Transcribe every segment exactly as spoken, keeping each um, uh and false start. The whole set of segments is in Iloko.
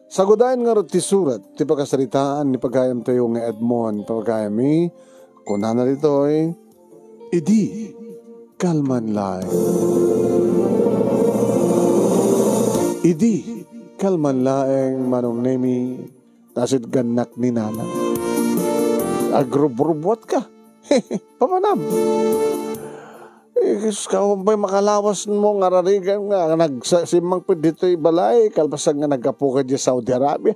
Sagudayen ngarud ti surat ti pakasaritaan ni pagayamtayo nga Edmond, pagayami, kunana ditoy, "Idi kalman laeng. Idi kalman laeng, Manong Nemi, ta sitgannak ni Nanang." Agrubrubuat ka. Papanam. Eh, kas-, kawan pay makalawas mo nga rarigan nga nagsa-, simmangpet ditoy balay, kalpasan nga naggapu ka diay Saudi Arabia.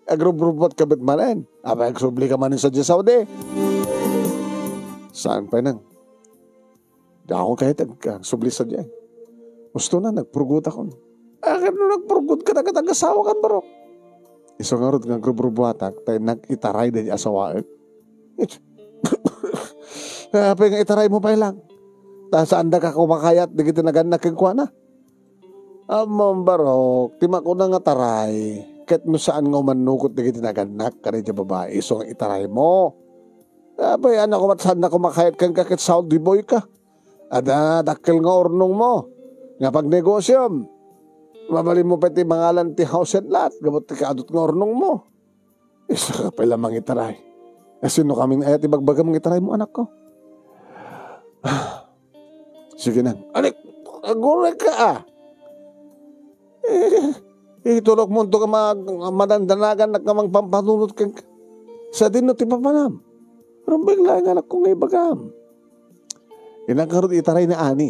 Agrubrubuat ka bet manen. Apay agsubli ka manen sa diay Saudi? Saan pay nang? Di ako kahit ag-, agsubli sa diay. Gusto na, nagpurgot ako. Akin no nagpurgot ka, nagkatag-asawa kan, bro. Isu ngarud nga agrubrubuatak, tay nagitaray da di asawaek. Apay nga itaray mo pay lang. Ta saan da ka kumakayat, dagiti nagannak kenkuana. Ammom, barok, ti makuna nga taray, ket no saan nga umannugot dagiti nagannak, kadi ti babai, isu nga itaray mo. Apay, ano ko mat saan na kumakayat kenka ket Saudi boy ka? Adda dakkel nga urnong mo nga pagnegosiom. Mabalin mo pay ti mangalan ti house and lot, gapu ti kaadut nga urnong mo. Isu ka pay la mangitaray. Asino kamin aya ti bagbagam nga itaray mo, anak ko? Sige nang. Anik, aguray ka, ah. Eh, itulok mo to ka mag-, madandanagan na ka mang pampanunot ka. Sadino ti papanam? Rumbeng laeng, anak ko, nga ibagam. Inang karod itaray ni Ani.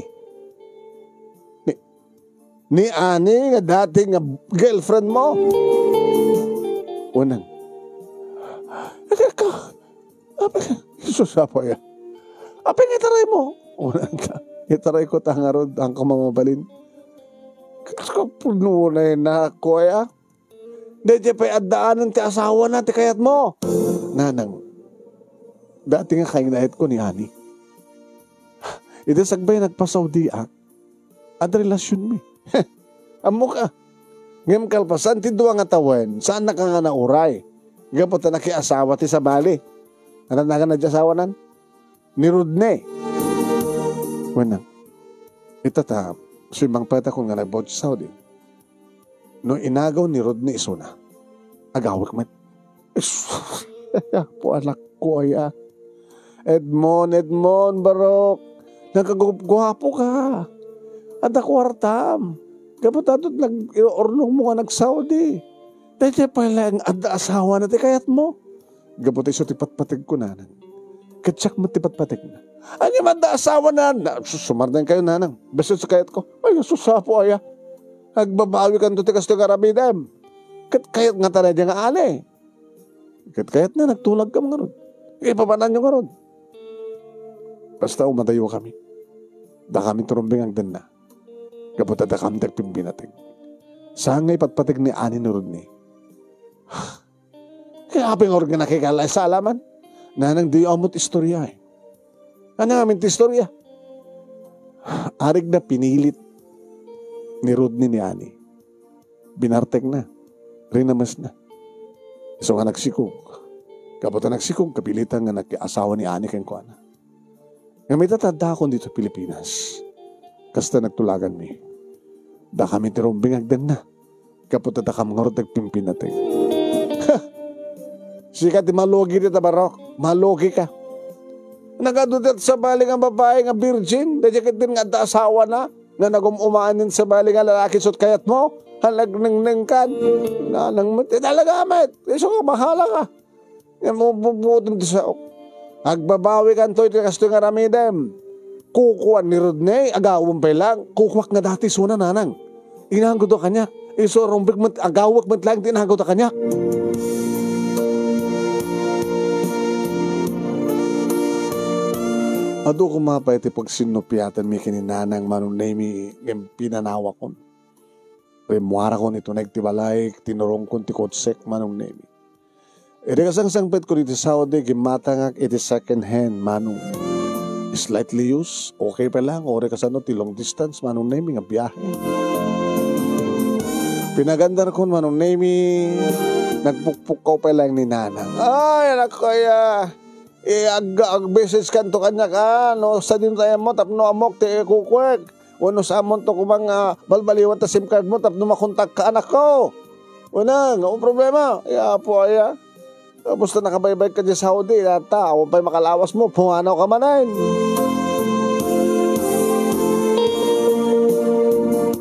Ni, ni Ani nga dati nga girlfriend mo? Unang. Aka, apay ka, Jesus, apo ya. Apay nga itaray mo? Unang ka. Itaray ko ta ngarod, ang kamamabalin. Kas ka puno na yun na ako, ya. Daydiay pay addaanan ti asawana ti kayat mo. Nanang, dati nga kainayat ko ni Ani. Iti sagbay nagpasaudiak, adda relasyonmi. Ammok a. Ngem kalpasan ti dua nga tawen, saannaka nga nauray. Gapu ta nakiasawa ti sabali. Ano nagan na di asawanan? Ni Rodney. Bueno, ita ta, simmangpetakon nga nagbaw ti Saudi. No inagaw ni Rodney isuna, agawek met. Apo, anak ko aya. Edmond, Edmond, barok. Nagkaguapguapo ka. Adda kuartam. Gapu ta adda nag-, urnong mo nga nag-Saudi. Daydiay pay laeng adda asawana ti kayat mo. Gapu ta isu ti patpateg ko, nanang. Ket siak met ti patpategna. Ania man da asawana? Na, sus, sumardeng kayo, nanang. Basta sa kayat ko. Ay, sus, apo aya. Agbabawi kanto ti kastoy nga aramidem. Ket kayat nga tanay di nga ali. Ket kayat na, nagtulag ka ngarud. Ipabanan nyo ngarud. Basta umadayo kami. Da kami ti rumbeng agdenna. Gapu ta da kami ti agpimpinateg. Saan nga ipatpateg ni Ani ni Rodney? Kaya apay nga organ na kay kala salaman? Nanang, diyo ammot istorya eh. Ano nga amin ti istorya? Arig na pinilit ni Rodney ni Ani. Binartek na. Rinamas na. Isu nga nagsikog. Gapu ta nagsikog, kapilitan nga nagkiasawa ni Ani kenkuana. Ngem ita ta addakon dito Pilipinas, kasta nagtulaganmi. Dakami ti rumbeng agdenna. Gapu ta dakam ngarud ti agpimpinateg. Ha! Sika ti malugi dita, barok. Malugi ka. Nagadu ti sabali nga babai nga virgin, daydiay ket din nga adda asawana, nga nagum-umaan nin sabali nga lalaki isut kayat mo, ha, nagnengneng kan. Nanang met, eh, talaga met. Isu ka, bahala ka. Nga mabubuotem ti saok. Agbabawi kanto iti kastoy nga aramidem. Kukuan ni Rodney, agawem pay lang. Kukuak nga dati isuna, nanang. Inanggoda kaniak. Isu a rumbek met, agawek met lang ti inanggoda kaniak. Adu koma pay ti pagsinnupiatanmi ken ni Nanang Manong Nemi ngem pinanawakon. Rimmuarakon ituneg ti balay, tinurongkon ti kotsek, Manong Nemi. Idi kasangsangpetko ditoy Saudi, gimmatangak iti second hand, Manong. Slightly used, okay pa lang, uray kasano ti long distance, Manong Nemi, nga biyahe. Pinagandarkon, Manong Nemi, nagpukpukkaw pa lang ni Nanang. Ay, anak ko, ya. Eh, ag-, ag-message kanto kaniak, ah, no, sadino ti ayanmo tapno ammok ti kukuek. Wenno saanmonto koma nga balbaliwan ta SIM card mo tapno makontak ka, anak ko. Unang, ang problema, ya, apo, aya. Tapos ta nakabaybay ka di Saudi, ita, awan pay makalawas mo, pumanaw ka manen.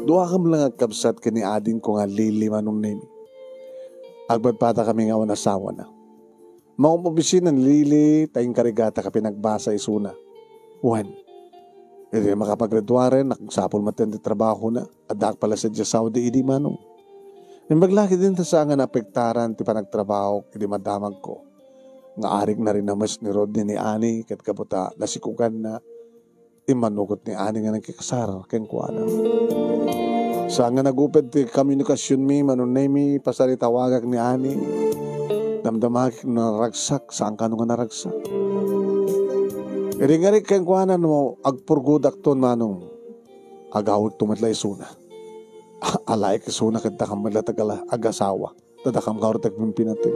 Dua kam lang agkabsat ken ni ading ko nga Lily, Manong Nemi. Agpadpada kami nga awan asawana. Mangum-obisina ni Lily, ta inkarigata ka pinagbasa isuna. Wen, idi makapaggraduaren, nagsapul met ti trabahona. Addaak pay la sadiay Saudi idi, Manong. Imbag la ketdin ta saan nga naapektaran ti panagtrabahok idi madamagko. Nga arik na rinames ni Rodney ni Annie ket gapu ta nasikuganna, immanugot ni Annie nga nagkikasar kenkuana. Saan nga naguped ti komunikasionmi, Manong Nemi, pasaritawagak ni Annie. Damdamak no naragsak, saan kano nga naragsak. Idi ngarik kenkuana no agpurgodakton, Manong. Agawidto met la isuna. Alaek isuna ket dakam met la ti agala-, agasawa. Ta dakam ngarud ti agpimpinateg.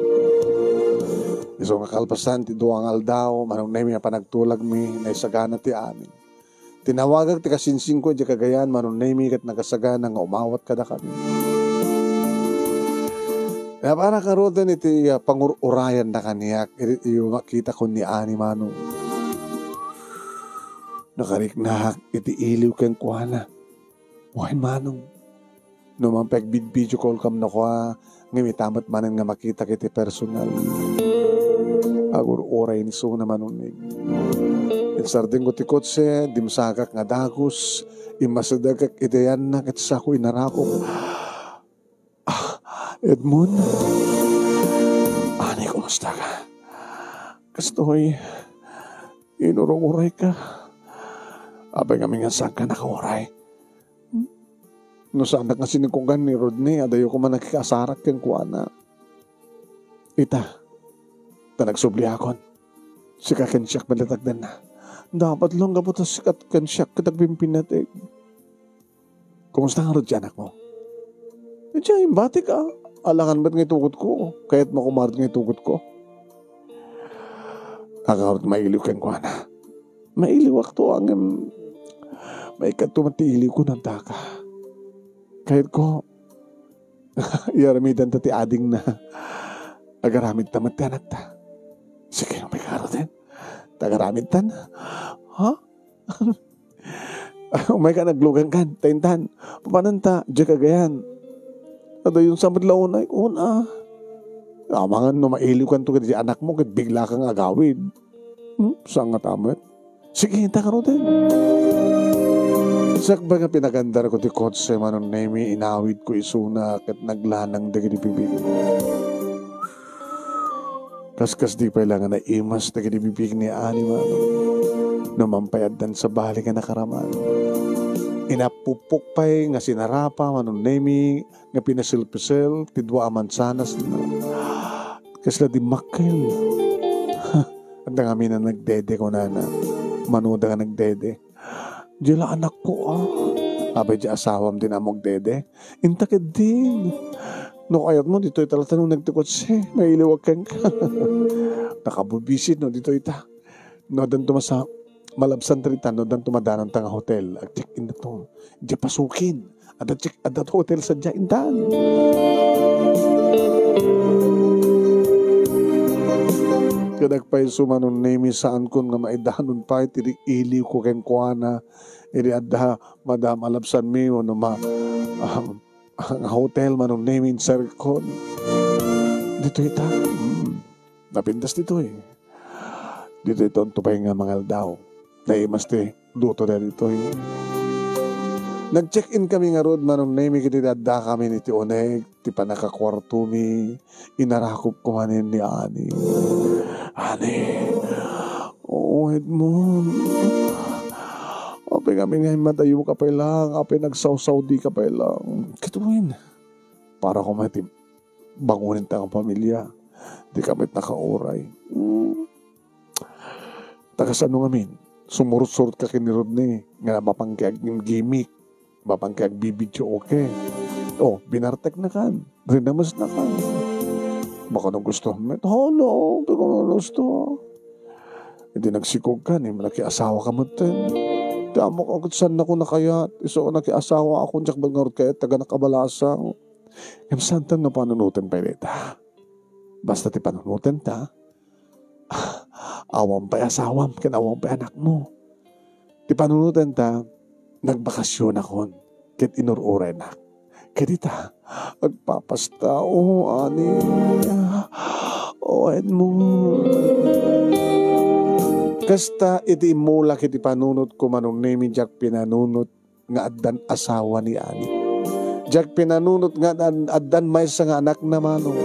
Isu nga kalpasan ti dua nga aldaw, Manong Nemi, a panagtulagmi, naisagana ti amin. Tinawagak ti kasinsingko idiay Cagayan, Manong Nemi, ket nakasagana nga umawat kadakami. Naparak ngaruden iti, ah, pangur-urayanda kaniak, iti, iti makitakon ni Annie, Manong. Nakariknak iti iliw kenkuana. Wen, Manong. No man pay agvid-video call kam kua, ngem ita met manen nga makitak iti personal. Agur-uray ni isuna, Manong Nemi. Insardengko ti kotse, dimsagak nga dagus, immasidegak iti ayanna ket sako inarakop. Ah, Edmond? Ani, kumusta ka? Kastoy, inurong-uray ka. Apay ngamin nga saan ka nakauray? No saanak nga sinikugan ni Rodney, adayo koma nakikaasarak kenkuana. Ita, ta nagsubliakon. Sika ken siak met la ti agdanna. Dapat lang gapu ta sika ken siak ket agpimpinateg. Kumusta ngarud ti anakmo? Idiay, imbatik a. Alangan met nga itugotko. Kayatmo koma ngarud nga itugotko. Agarud mailiw kenkuana. Mailiwakto, ngem maikadto met ti iliwko no addaka. Kayatko, iyaramidanta ti adingna. Agaramidta met ti anakta. Sige, umay ka ngaruden. Ta agaramidtan. Ha? Umay ka, naglugankan. Ta intan. Papananta, diay Cagayan. Adayon sa met la unay. Una. Amangan no mailiwkanto ket diay anakmo, ket bigla kang agawid. Hmm? Saan nga ta met? Sige, inta ngaruden. Sakbay nga pinagandarko ti kotse, Manong Nemi, inawidko isuna ket naglanang dagiti bibig. Kaskasdi pay la nga naimas dagiti bibig ni Annie, Manong. No man pay addan sabali nga nakaraman. Inappupok pay nga sinarapa, Manong Nemi, nga pinasilpisel ti dua a mansanas na. Kasla dimmakkel. Adda ngamin a nagdede, kunana. Manoda nga nagdede. Diay la anakko, ah. Apay diay asawam ti ammok dede? Inta ketdin. No kayatmo, ditoy ta latta no nagtukot si mailiwak kenka. Nakabubisit no ditoy ta. No addanto masa-, malabsan ta rita, no addanto madananta nga hotel, ag-check-in dato. Diay pasukin. Adda check, adda hotel sadiay, intan. Ket agpayso, Manong Nemi, saankon nga maidanon pay ti iliwko kenkuana. Idi adda mada malabsanmi wenno ma-, ah, nga hotel, Manong Nemi, insarikon. Ditoy ta. Hmm. Napintas ditoy. Ditoy ta unto pay nga mangaldaw. Naimas ti luto daytoy. Nag-check-in kami ngarud, Manong Nemi, ket idi addakami iti uneg ti pannakakuartomi, inarakop ko manen ni Ani. Ani, oo, Edmond. Apay ngamin nga immadayo ka pay lang, apay nagsawsawdi ka pay lang. Ket wen, para koma ti bangonen ta nga pamilya. Di ka met nakauray. Hmm. Ta kasano ngamin? Sumurot-surot ka ken ni Rodney nga mapan kay aggimgimik, mapan kay agbibideo, okay. Oh, binartek na kan. Rinames na kan. Baka no gusto met. Oh, no, baka no gusto. Iti nagsikog ka, ni nakiasawa ka met. Ti amo ka, ket saan ako nakayat. Isu nakiasawa ako, diak met ngarud kayat, taga nakabalasang. Ngem saanton nga panunoten pay dayta. Basta ti panunotenta, awan pay asawam ken awan pay anakmo. Ti panunotenta, nagbakasionakon ket inur-uraynak. Ket ita, agpapasta, o ani, o Edmond. Kasta iti immulak iti panunotko, Manong Nemi, diak pinanunot nga addan asawa ni Ani. Diak pinanunot nga addan, addan maysa nga anakna, Manong.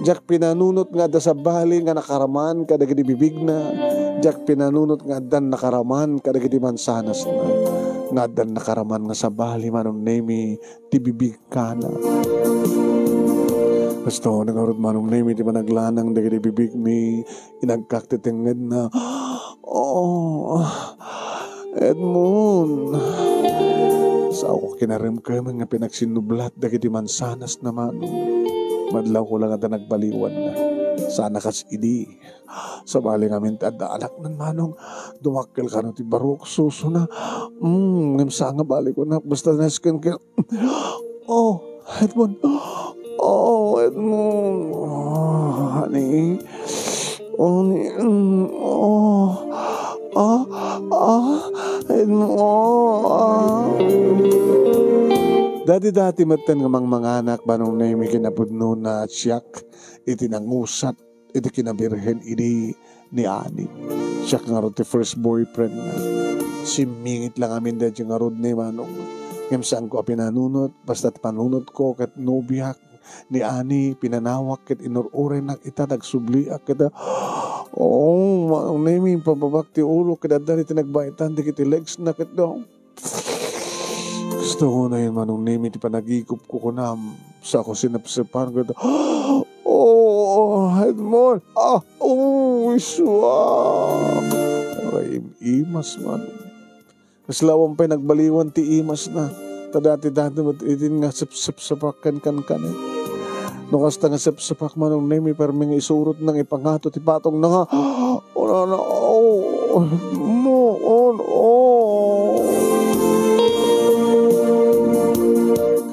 Diak pinanunot nga adda sabali nga nakaraman kadagiti bibigna. Diak pinanunot nga addan nakaraman kadagiti mansanasna. Nga addan nakaraman nga sabali, Manong Nemi, ti bibigkana. Kasta ngarud, Manong Nemi, ti panaglanang dagiti bibigmi, inagkak ti tengngedna. Oh, Edmond. Sao kinaremkemen nga pinagsinnublat dagiti mansanasna, Manong. Madlawko la nga adda nagbaliwanna. Sana kas idi. Sabali ngamin ti adda anaknan, Manong. Dumakkel kano ti barok, susona. Mm, ngem saan nga balikon. Basta nasken ken Oh, Edmond. Oh, Edmond. Oh, honey. Honey. Mm, oh. Ah, ah, Edmond. Oh, ah. Dati-dati metten nga mangmanganak, Manong Nemi, kinapudnona, siak iti nangusat iti kinabirhen idi ni Ani. Siak ngarud ti first boyfriend na. Simmingit lang amin daydi ngarud ni Manong. Ngem saanko a pinanunot, basta ti panunotko ket nobiak ni Ani, pinanawak ket inur-uraynak ita, nagsubliak ket, oo, Manong Nemi, pababak ti ulo ket adda ti nagbaetan dagiti legs na ket daw. Kasta unay, Manong Nemi, ti panagikupko kunam. Saanko sinepsepan ket, oh, Edmond. Ah, oh, isua. Aray, im-imas, Manong. Kasla awan pay nagbaliwan ti imasna. Ta dati-dati met idin nga sepsepsepak kenkan kani. No kasta nga sepsepak, Manong Nemi, permi nga isurotna nga ipangato ti patongna nga, oh, no, no, oh, mo, on, oh.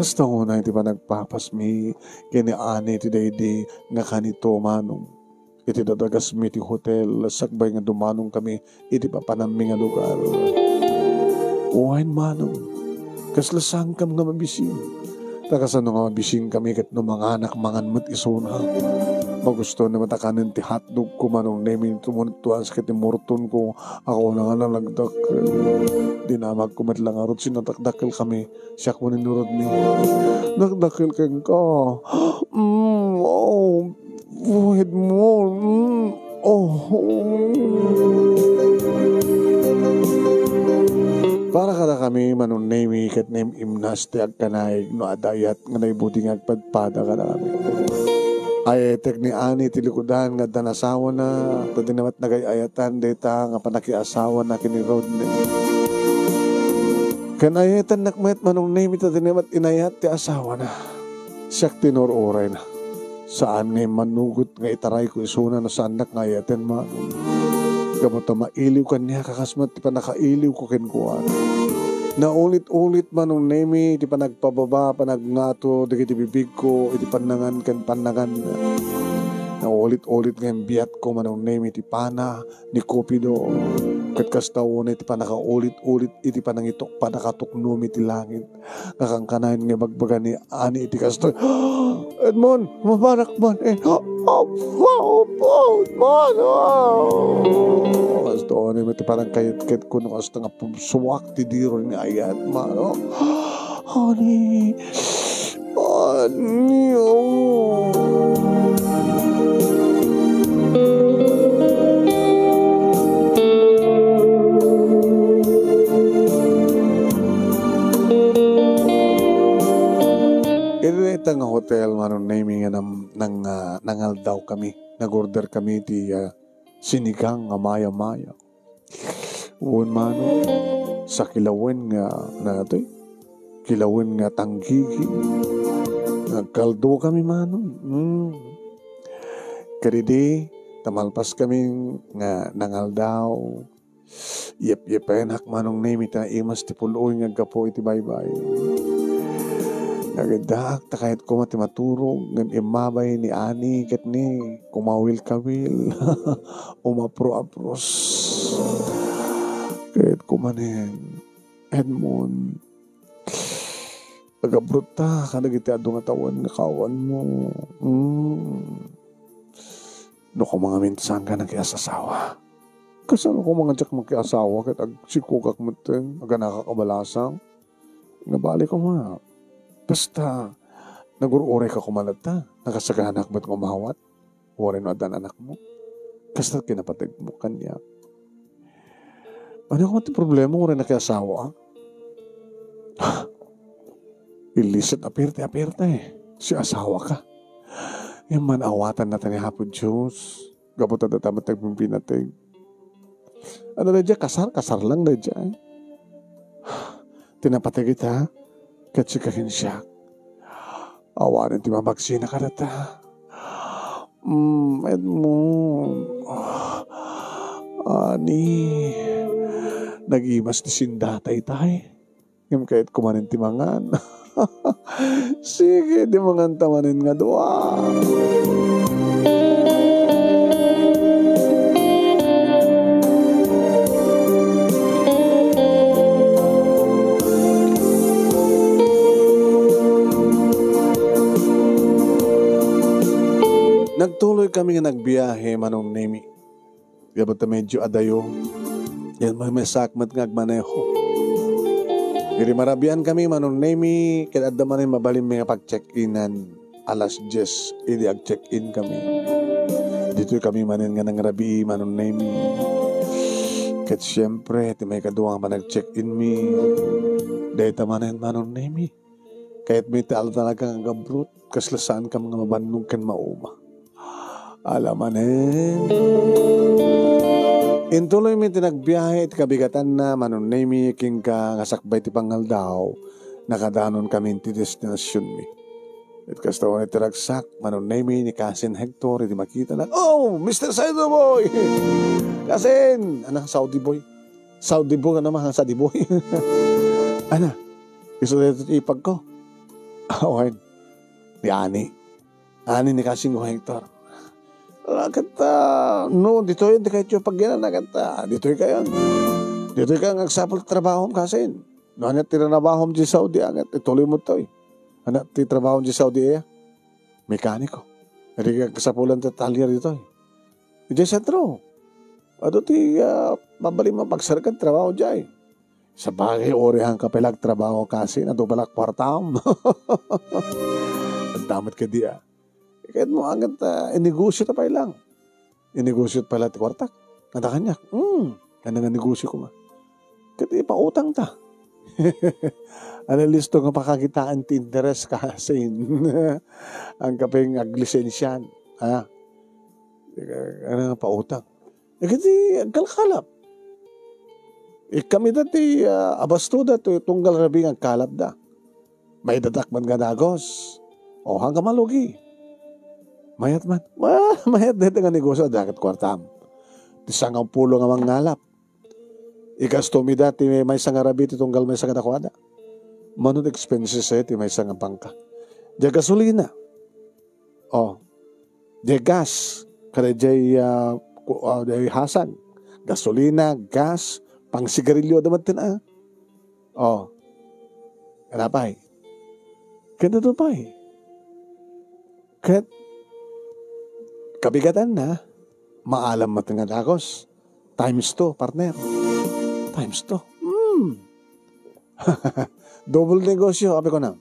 Kasta unay ti panagpapasmi ken ni Ani ti daydi nga kanito, Manong. Iti dadagasmi ti hotel, sakbay nga dumanongkami iti papanammi nga lugar. Wen, Manong, kasla saankam nga mabisin. Ta kasano nga mabisinkami ket no manganak mangan met isuna? Magustoanna met a kanen ti hotdogko, Manong Nemi, tumuntuas ket ti murtonko a kunana nga nagdakkel. Dinamagko met la ngarud, sinadakdakkelkami. Siak manen ni Rodney. Nagdakkel kenka. Mm, oh, buhid mo. Mm, oh. Para kadakami, Manong Nemi ket Nemi Imnas ti agkanaig no adda ayat nga naibudi nga agpadpada kadakami. Ay-ayatek ni Ani ti likudan nga adda asawana, ta dinamagna nagay-ayatan dayta nga panakiasawana ken ni Rodney. Ken ayatennak met, Manong Nemi, ta dinamagna inayat ti asawana. Siak ti inur-urayna. Saan nga immanugot nga itarayko isuna no saannak nga ayaten, Manong. Gapu ta mailiw kaniak a kas met ti pannakailiwko kenkuana. Naulit-ulit, Manong Nemi, ti panagpababa, panagngato dagiti bibigko iti pannangan ken pannanganna. Naulit-ulit nga imbiatko, Manong Nemi, ti pana ni Cupido. Ket kasta unay ti pannakaulit-ulit iti panangituk-, pannakatuknomi ti langit. Nakankanayon nga ibagbaga ni Ani iti kastoy, "Edmond, mapanak man, eh." Apo, apo, Edmond, ah. Kasta unay met ti panangkayetketko no kasta nga pubsuak ti diro ni ayat, Manong. Ani, ani, oh. Iti dayta nga hotel, Manong Nemi, nga nam-, nang, ah, nangaldawkami. Nag-orderkami ti, ah, sinigang nga maya-maya. Wen, Manong, sa kilawen nga, natoy, kilawen nga tanggigi. Nagkaldokami, Manong. Mm. Kadidi, ta malpaskami nga nangaldaw. Yep-yepenak, Manong Nemi, ta naimas ti pul-oy nga aggapu iti baybay. Agiddaak ta kayat koma ti maturog, ngem immabay ni Ani ket ni kumawil-kawil, umapro-apros. Kayat koma nen, Edmond, agabrutta kadagiti adu nga tawen nga kawanmo. Mm. No koma ngamin ti saanka nakiasasawa. Kasano koma nga diak makiasawa ket agsikogak metten, aganakak a balasang? Nga bali koma. Basta, nagur-urayka koma latta, nakasaganaak met nga umawat. Uray no addan anakmo. Kasta kinapategmo kaniak. Ania koma ti problema uray nakiasawaak? Illicit affair ti affair ta, eh. Si asawaka. Ngem man-awatanna ta ni Apo Dios. Gapu ta data met agpimpinateg. Ano daydiay? Kasar, kasar lang daydiay. Ti napateg ita, ket sika ken siak. Awanen ti mamagsina kadata. Mm, Edmond. Ani, nagimas ti sindata itay. Ngem kayat ko manen ti mangan. Sige, di manganta manen nga dua. Nagtuloy kami nga nagbiahe, Manong Nemi. Gapu ta medyo adayo. Yan, may mesak met nga agmaneho. Idi marabian kami, Manong Nemi, ket adda manen mabalin mi nga pag-check-inan. Alas dies, idi ag-check-in kami. Ditoy kami manen nga nangrabii, Manong Nemi. Ket siempre, ti maikadua nga panag-check-in mi, dayta manen, Manong Nemi. Kayat mi ti ala talaga nga gabrot, kasla saan ka nga mabannog ken mauma. Ala manen. Intuloy mi ti nagbiahe iti kabigatanna, Manong Nemi, kenka nga sakbay ti pangaldaw, nakadanon kami iti destinasionmi. Ket kasta unay ti ragsak, Manong Nemi, ni Kasin Hector, idi makita na, "Oh, Mister Saudi Boy!" Kasin! Ana, Saudi Boy? Saudi Boy, ano man, Saudi Boy? Ana, isu daytoy ti ipag ko. Awan. Ni Ani. Ani ni Kasing Hector. Ah, ket, ah, no, ditoy, di kayo pagyanan, ket, ah, ditoy kayo. Ditoy kayo, agsapul ti trabahom, Kasin. No, ania ti trabahom di Saudi, ah, ket ituloy mo toy. Ania ti trabahom di Saudi, eh? Mekaniko. Adi, agsapulan ti talyer ditoy. Idiay sentro. Adu ti, ah, mabalin mo pagsarkan trabaho jay. Sabagay, uray han ka pay la agtrabaho, Kasin, adu pay la kuartam. Adda met kadi, ah. Ket mo, angat, ah, inegosyo ta pay lang. Inegosyo pay la ti kuartak. Adda kaniak. Hmm. Kaniak nga negosyo koma. Ket ipautang ta. Ala, listo nga pakakitaan ti interes, Kasin. Ang kaping aglisensian, ha? Ano nga pautang? Dagiti agkalkalap. Ikkam ida ti, ah, abastoda ti tunggal rabii nga agkalapda. Maidadak man nga dagos. O, hangga malugi. Mayat man. Ma-, mayat dayta nga negosyo, adda ket kuartam. Ti sangapulo nga mangngalap. Igastom ida ti maysa nga rabii ti tunggal maysa kadakuada. Mano ti expenses, eh, ti maysa nga bangka. Diay gasolina. O, diay gas, kada diay, ah, ku-, ah, diay hasag, gasolina, gas, pangsigarilyo, adda met ten, ah. O, kada pay. Kada to pay. Ket, kabigatanna, maalam met nga dagos. Times two, partner. Times two. Hmm. Double negosyo, abi ko na.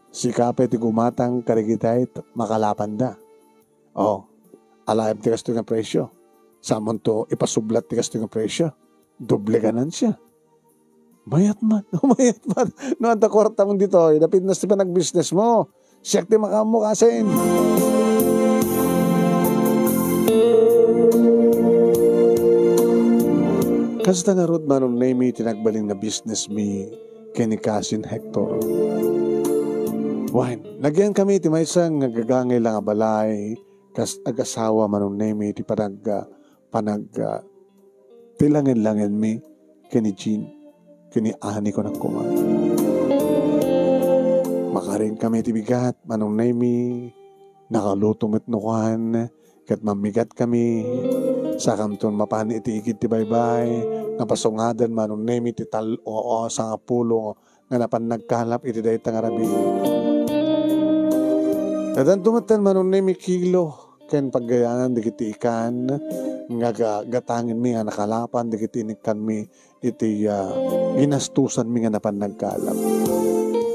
Sika pay ti gumatang kadagiti makalapanda. O, alaem ti kastoy nga presyo. Samonto, ipasublat ti kastoy nga presyo. Doble ganansya. Mayat man. Mayat man. No, adda kuartam ditoy, napintas ti panagbusiness mo. Siak ti makaammo, Kasin. Kasta ngarud, Manong Nemi, ti nagbalin nga business mi ken ni Kasin Hector. Wen, nagyan kami ti maysa nga gagangay la nga balay, kas ag-asawa, Manong Nemi, ti panag-, panag-, ti langen-langenmi ken ni Jean, ken ni Ani, kunak koma. Makariing kami ti bigat, Manong Nemi. Nakaluto met no kuan, ket mammigat kami. Sakamton mapan iti igid ti baybay, nga pasungaden, Manong Nemi, ti tal-, o, o, sangapulo nga napan nagkalap iti dayta nga rabii. Addanto metten, Manong Nemi, kilo ken paggayanan dagiti ikan nga ga-, gatangenmi nga nakalapan dagiti inikkanmi iti, ah, ginastusanmi nga napan nagkalap.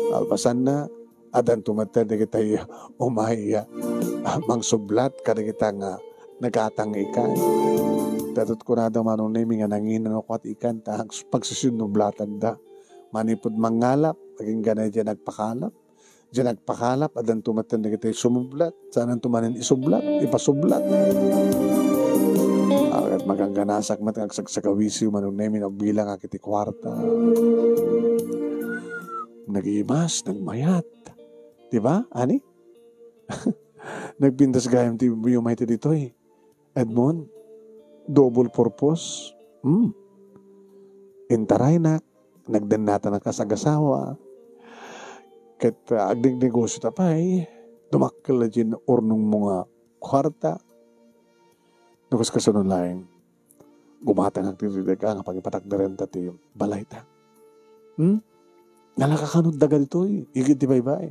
Kalpasanna, addanto metten dagiti umay, ah, mangsublat kadagita nga nagatang ikan. Datot kunada, Manong Nemi, nga nangina no kua ti ikan ta pagsusinublatan da. Manipud mangalap, agingga na diay nagpakalap. Diay nagpakalap, addanto metten dagiti sumublat. Saananto manen isublat, ipasublat. Akat magangganasak met nga agsagsagawisiw, Manong Nemi, no agbilang ak iti kuarta. Nagimas, nagmayat. Di ba, ani? Nagpintas gayam ti umay ti ditoy. Edmond, double purpose. Hmm. Intaraynak, nagdennatanak kas agasawa. Ket, ah, agnegnegosyo ta pay, dumakkel diay urnongmo nga kuarta. No kas-, kasano laeng, gumatangak ti daga nga pangipatakderenta ti balayta. Hmm? Nalaka kano daga ditoy, igid ti baybay.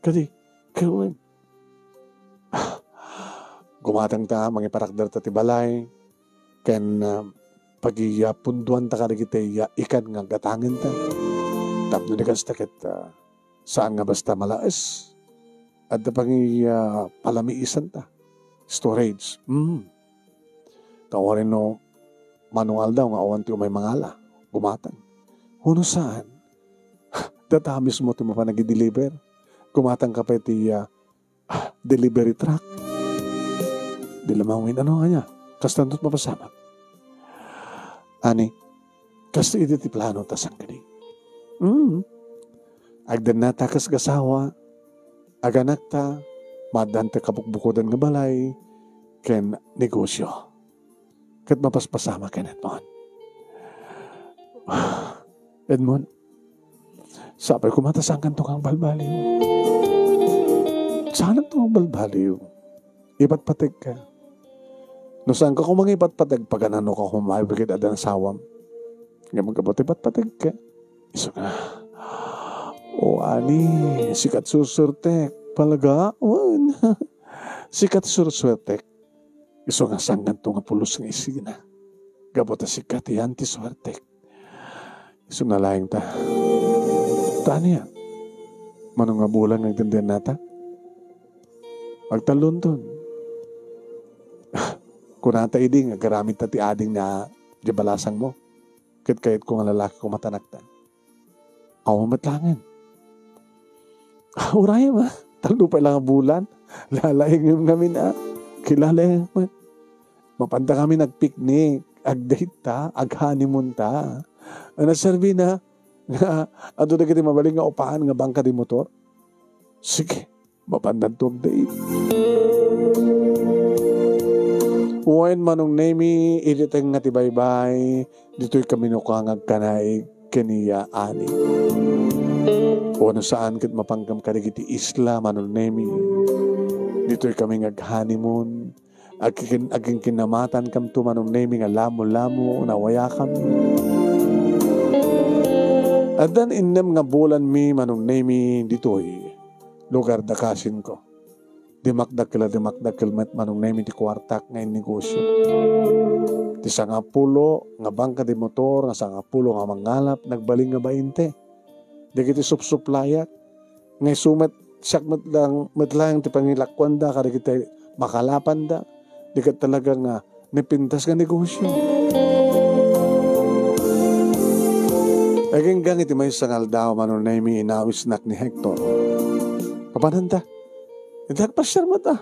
Kadi, kawen. Gumatangta, mangipatakderta ti balay, ken, ah, pagipunduanta kadagiti, ah, ikan nga gatangenta. Tapno di kasta ket, ah, saan nga basta malaes. Adda pangi-, ah, palamiisanta. Storage. Mm. Ta uray no mano nga aldaw nga awan ti umay mangala, gumatang. Huno saan? Data mismo ti mapan agi-deliver. Gumatang ka pay ti, ah, delivery truck. Di la mawen, ano nga niya? Kastanto ti mapasamak. Ani, kasta idi ti plano ta sangkadi. Mm. Agdennata kas gasawa, aganakta, maaddanta kabukbukodan nga balay, ken negosyo. Ket mapaspasamak ken Edmond. Edmond, sapay koma ta saankanto nga agbalbaliw. Saananto nga agbalbaliw? Ipatpategka. No saanka koma nga ipatpateg, pagananoka koma, ay, ket adda asawam. Ngem gapu ta ipatpategka. Isu nga, "O, ani, sika ti sursuertek, palagawan. Sika ti sursuertek." Isu nga saankanto nga pulos nga isina. Gapu ta sika ti anti suertek. Isuna laeng ta. Ta ania? Mano nga bulan nga agdendennata? Agtallonton. Kunata idi nga agaramidta ti ading na di balasangmo. Ket kayatko nga lalaki koma ti anakta. Awan met laengen. Uray, ma. Tallo pay la nga bulan. Lalaingem ngamin, a. Kilalaingem met. Mapanta kami nagpiknik, agdate ta, aghoneymoon ta. Ano serbina? Nga, adu dagiti mabalin nga upahan nga bangka di motor? Sige, mapandanto agdate. Wen, Manong Nemi, iti tengnga ti baybay, ditoy kami no kua nga agkanaig ken ni Ani. Wenno saan ket mapanka kadagiti isla, Manong Nemi. Ditoy kami nga aghoneymoon. Agkin-, agkinkinamatan kamto, Manong Nemi, nga lamo-lamo, nawayakam. Addan innem nga bulanmi, Manong Nemi, ditoy lugar da kasinko. Dimakdakkel a dimakdakkel met, Manong Nemi, ti kuartak nga innegosyo. Ti sangapulo nga bangka di motor, nga sangapulo nga mangalap, nagbalin nga bainte. Dagiti supsuplayak, nga isu met, siak met lang, met laeng ti pangilakuanda kadagiti makalapanda. Di ket talaga nga napintas nga negosyo. Agingga iti maysa nga aldaw, Manong Nemi, inawisnak ni Hector. Papananda. Iti agpasiar met, a.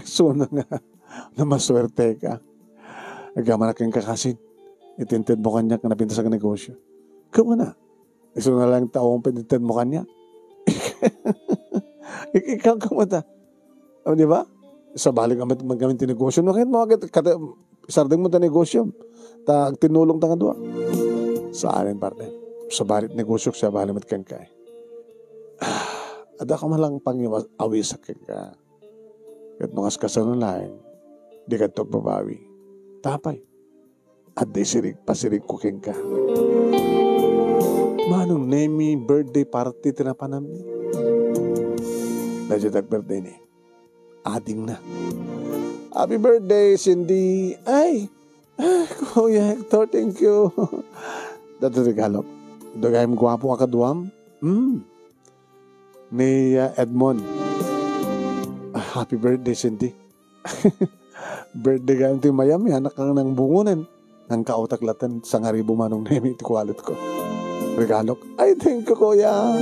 Suna nga, namasuerteka. Agamanak ken kakasin. Iti intedmo kaniak nga napintas nga negosyo. Kumuna. Isuna laeng ta awan pay intedmo kaniak. Ik-, ikaw, kumuna. O, di ba? Sabali ka met, met kami ti negosyo. No, kahit mo, kahit, kahit, sardengmo ta negosyo. Ta, agtinulong ta nga dua. Saanen, partner. Sabali ti negosyo, sabali met kenka, e. Adda ka man lang pangiwas-, awisak kenka. Ket no kas-, kasano laeng, dika agbabawi. Apay, adda isirig, pasirigko kenka. Manong Nemi, birthday party ti napanammi. Daydiay birthday ni adingna. "Happy birthday, Cindy." "Ay, ah, Kuya Hector, thank you." Dayta ti regalok. Dagayem guapo a kaduam. Hmm. Ni, ah, Edmond. "Ah, happy birthday, Cindy." Birthday gayam ti mayam, ya, anak nang bungonen. Nangkautak laten, sangaribu Manong Nemi ti wallet ko. Regalok. "Ay, thank you, Kuya."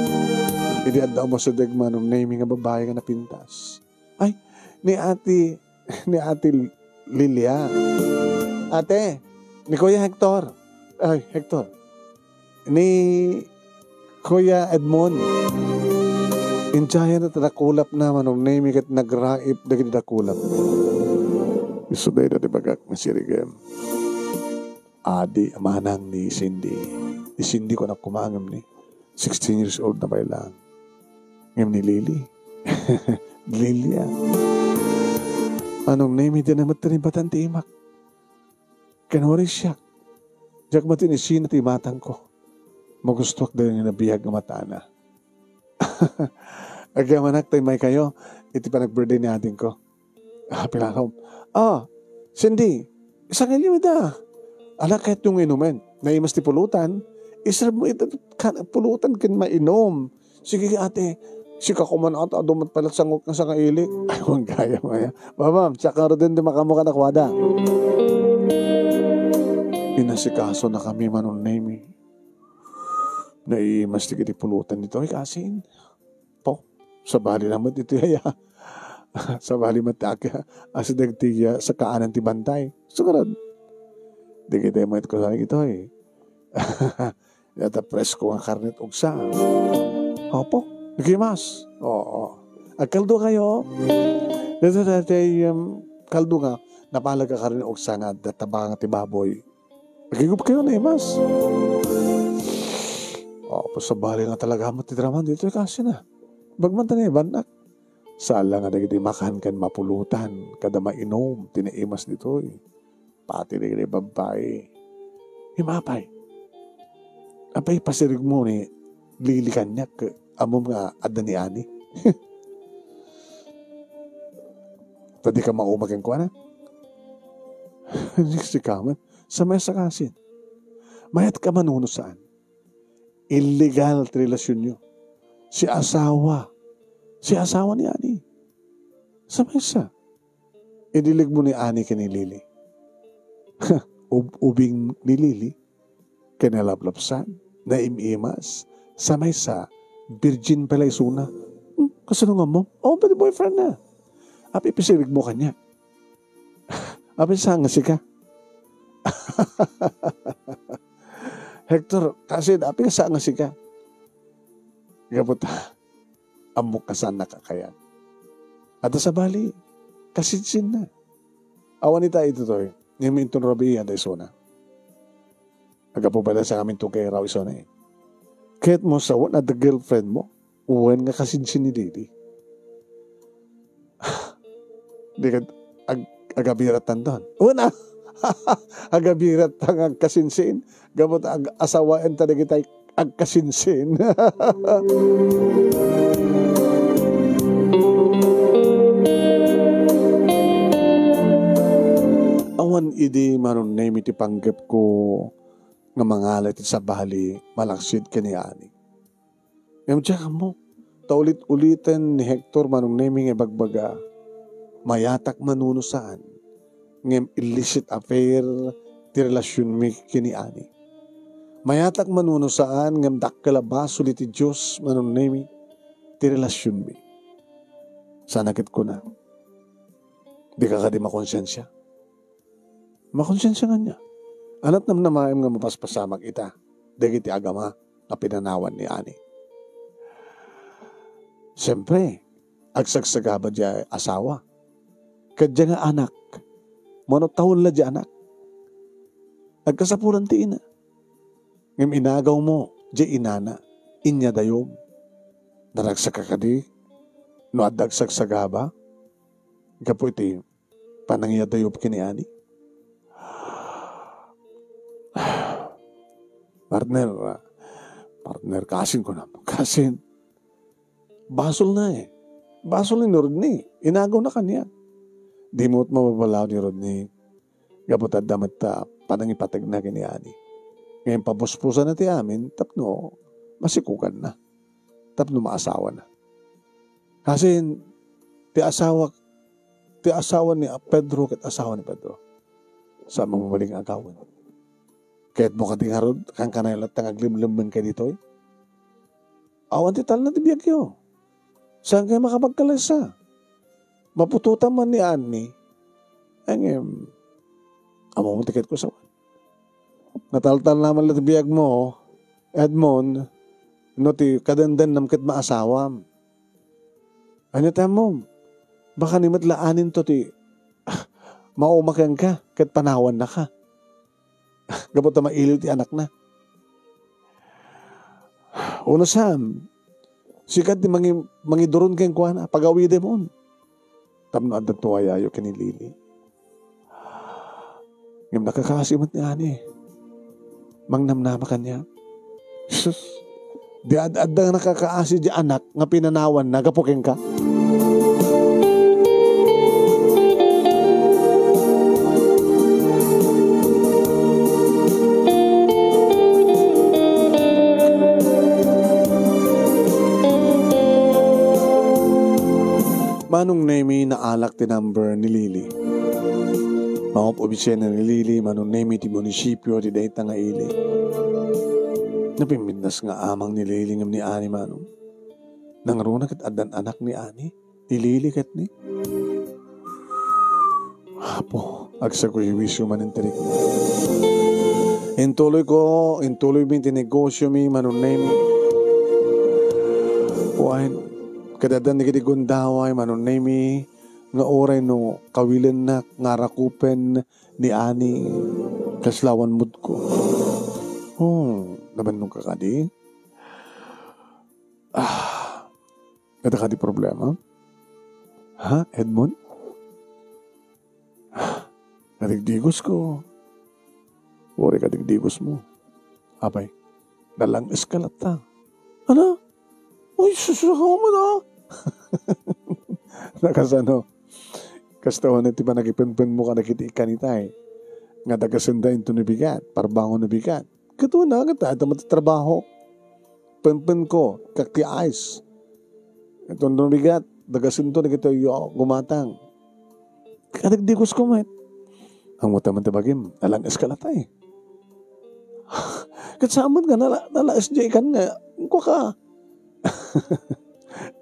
Idi adda umasideg Manong Nemi nga babai nga napintas. Ay, ni Ate, ni Ate Lilia. "Ate, ni Kuya Hector." Ay, Hector. Ni Kuya Edmond. Injayana ta dakulapna, Manong Nemi, ket nagraip dagiti dakulap. Isu dayta ti bagak nga sirigem. Adi a manang ni Cindy. Ni Cindy ko na kumangem ni. Sixteen years old na pay lang. Ngem ni Lily. Lilia. Manong Nemi, dina met ti naimbatan ti imak. Ken wari siak. Diak met inisina ti imatangko. Magustoak dagiti nabiag nga matana. Agyamanak ta immaykayo iti panag-birthday ni adingko. Ah, pilakom. "Ah, Cindy, isangayyo ida. Ala, kayatyo nga inumen. Naimas ti pulutan. Iserve mo ida kan pulutan ken mainum." "Sige, ate. Sika koma, ate, adu met pay la ti sangok nga sangailik." Ay, wen gayam aya. "Ba, ma'am, siak ngaruden ti makaammo kadakuada." Inasikaso na kami, Manong Nemi. Naimas ti iti pulutan ditoy, kasin. Po, sabali na met iti aya. Sabali met ti ak-, asideg ti, ah, sakaanan ti bantay. Sugarad. Dagiti met ko sa itoy. Data presko nga karnet ugsa. Opo, nagimas. Oo. Agkaldo kayo. Data, data, um, kaldo nga, napalag a karnet ugsa nga, data ba nga ti baboy. Agigup kayo, naimas. Opo, sabali nga talaga met ti drama ditoy, kasin na. Bagman ta naibanak. Sala nga dagiti makan ken mapulutan, kada mainum, ti naimas ditoy. Pati dagiti babbai. Imapay. Apay, pasirigmo ni Lily kaniak, ammom nga adda ni Ani. Ta dika mauma kenkuana? Sika met. Sa maysa kasin. Mayat ka manuno saan. Illegal ti relasyonyo. Si asawa. Si asawa ni Ani. Sa maysa. Idilig mo ni Ani ken ni Lily. Ub-, ubing ni Lily. Kinalaplapsan. Naim-imas. Sa maysa. Virgin pay la isuna. Hmm, kasano nga mo? Oh, pwede boyfriend na. Apay, pasirigmo kaniak. Apay, sa nga sika. Hector, kasin, apay, sa nga sika. Gapu ta, ammok a saannak a kayat. Adda sabali, kasinsinna. Awan ita itoy, ngem inton rabii, adda isuna. Aggapu pay la sa amin to kay raw isuna eh. Ket mo sa wen adda girlfriend mo, wen nga kasinsin ni Didi. Di ka ag-, agabirat tanton. Una, agabirat ta nga agkasinsin. Gapu ta ag-, asawaen ta dagitay agkasinsin. Awan idi Manong Nemi ti panggepko nga mangala iti sabali malaksid ken ni Ani. Ngem diak ammo, ta ulit-uliten ni Hector Manong Nemi nga ibagbaga, mayatak manuno saan, ngem illicit affair ti relasyonmi ken ni Ani. Mayatak manuno saan, ngem dakkel a basol iti Dios Manong Nemi ti relasyonmi. Sana ket kuna, dika kadi makonsensia? Makonsensia nga ania? Anat namnamaem nga mapaspasamak ita dagiti agama nga pinanawan ni Ani. Siempre, agsagsagaba diay asawa. Ket diay nga anak, mano tawen la diay anak. Agkasapulan ti ina. Ngem inagaw mo diay inana, inyadayom. Naragsaka kadi no adda agsagsagaba gapu iti panangiyadayop ken ni Ani? Partner, ah, partner, kasin kunam. Kasin, basolna eh. Basol ni Rodney. Inagawna kaniak. Di met mababalaw ni Rodney. Gapu ta adda met ta panangipategna ken ni Ani. Ngem papuspusanna ti amin tapno masikuganna. Tapno maasawana. Kasin, ti asawa, ti asawa ni Pedro ket asawa ni Pedro. Saan mabalin nga agawen? Kayatmo kadi ngarud, kankanayon latta nga aglemlemmengkayo ditoy? Awan ti talna ti biagyo. Saankayo makapagkalaysa? Maputotan man ni Annie. Ngem, ammom ti kayatko sawen. Nataltalna man la ti biagmo, Edmond, no ti kadendennam ket maasawam. Ania ti ammom? Baka ni met la Annie to ti mauma kenka ket panawannaka. Gapu ta mailiw ti anakna. Uno, Sam, sika ti mangi-, mangiduron kenkuana, pagawidem on. Tapno adda ti ayayo ken ni Lily. Ngem nakakaasi met ni Annie. Mangnamnama kaniak. Sus, di ad-adda nga nakakaasi di anak nga pinanawanna gapu kenka. Manong Nemi, naalak ti number ni Lily. Maop-obisina ni Lily, Manong Nemi, ti munisipio ti dayta nga ili. Napimmidnas nga amang ni Lily ngem ni Annie, Manong. Nangruna ket addan anak ni Annie, ni Lily ket ni. Apo, agsaguywisyo manen ti rikna. Intuloyko, intuloymi ti negosiomi, Manong Nemi. Wen, ket addan dagiti gundaway, Manong Nemi, nga uray no kawilennak nga arakupen ni Annie, kasla awan moodko. Oh, nabannog ka kadi? Ah, adda kadi problema? Ha, Edmond? Kadigdigos ko. Uray kadigdigos mo. Apay, nalang-es ka latta. Ano? Uy, sus, ako mo na. Nakasano? Kasta unay ti panagipenpen mo kadagiti ikan itay. Nga dagasenda into no bigat, parbangon no bigat. Ket una, ket adda met ti trabaho. Penpenko, kakti ice. Ito no bigat, dagasento dagiti, yo, gumatang. Kadagdigos ko met. Ammom ta man ti bagim, nalang-es ka latta eh. Ket saan met nga nala-, nalaes diay ikan nga, kua ka.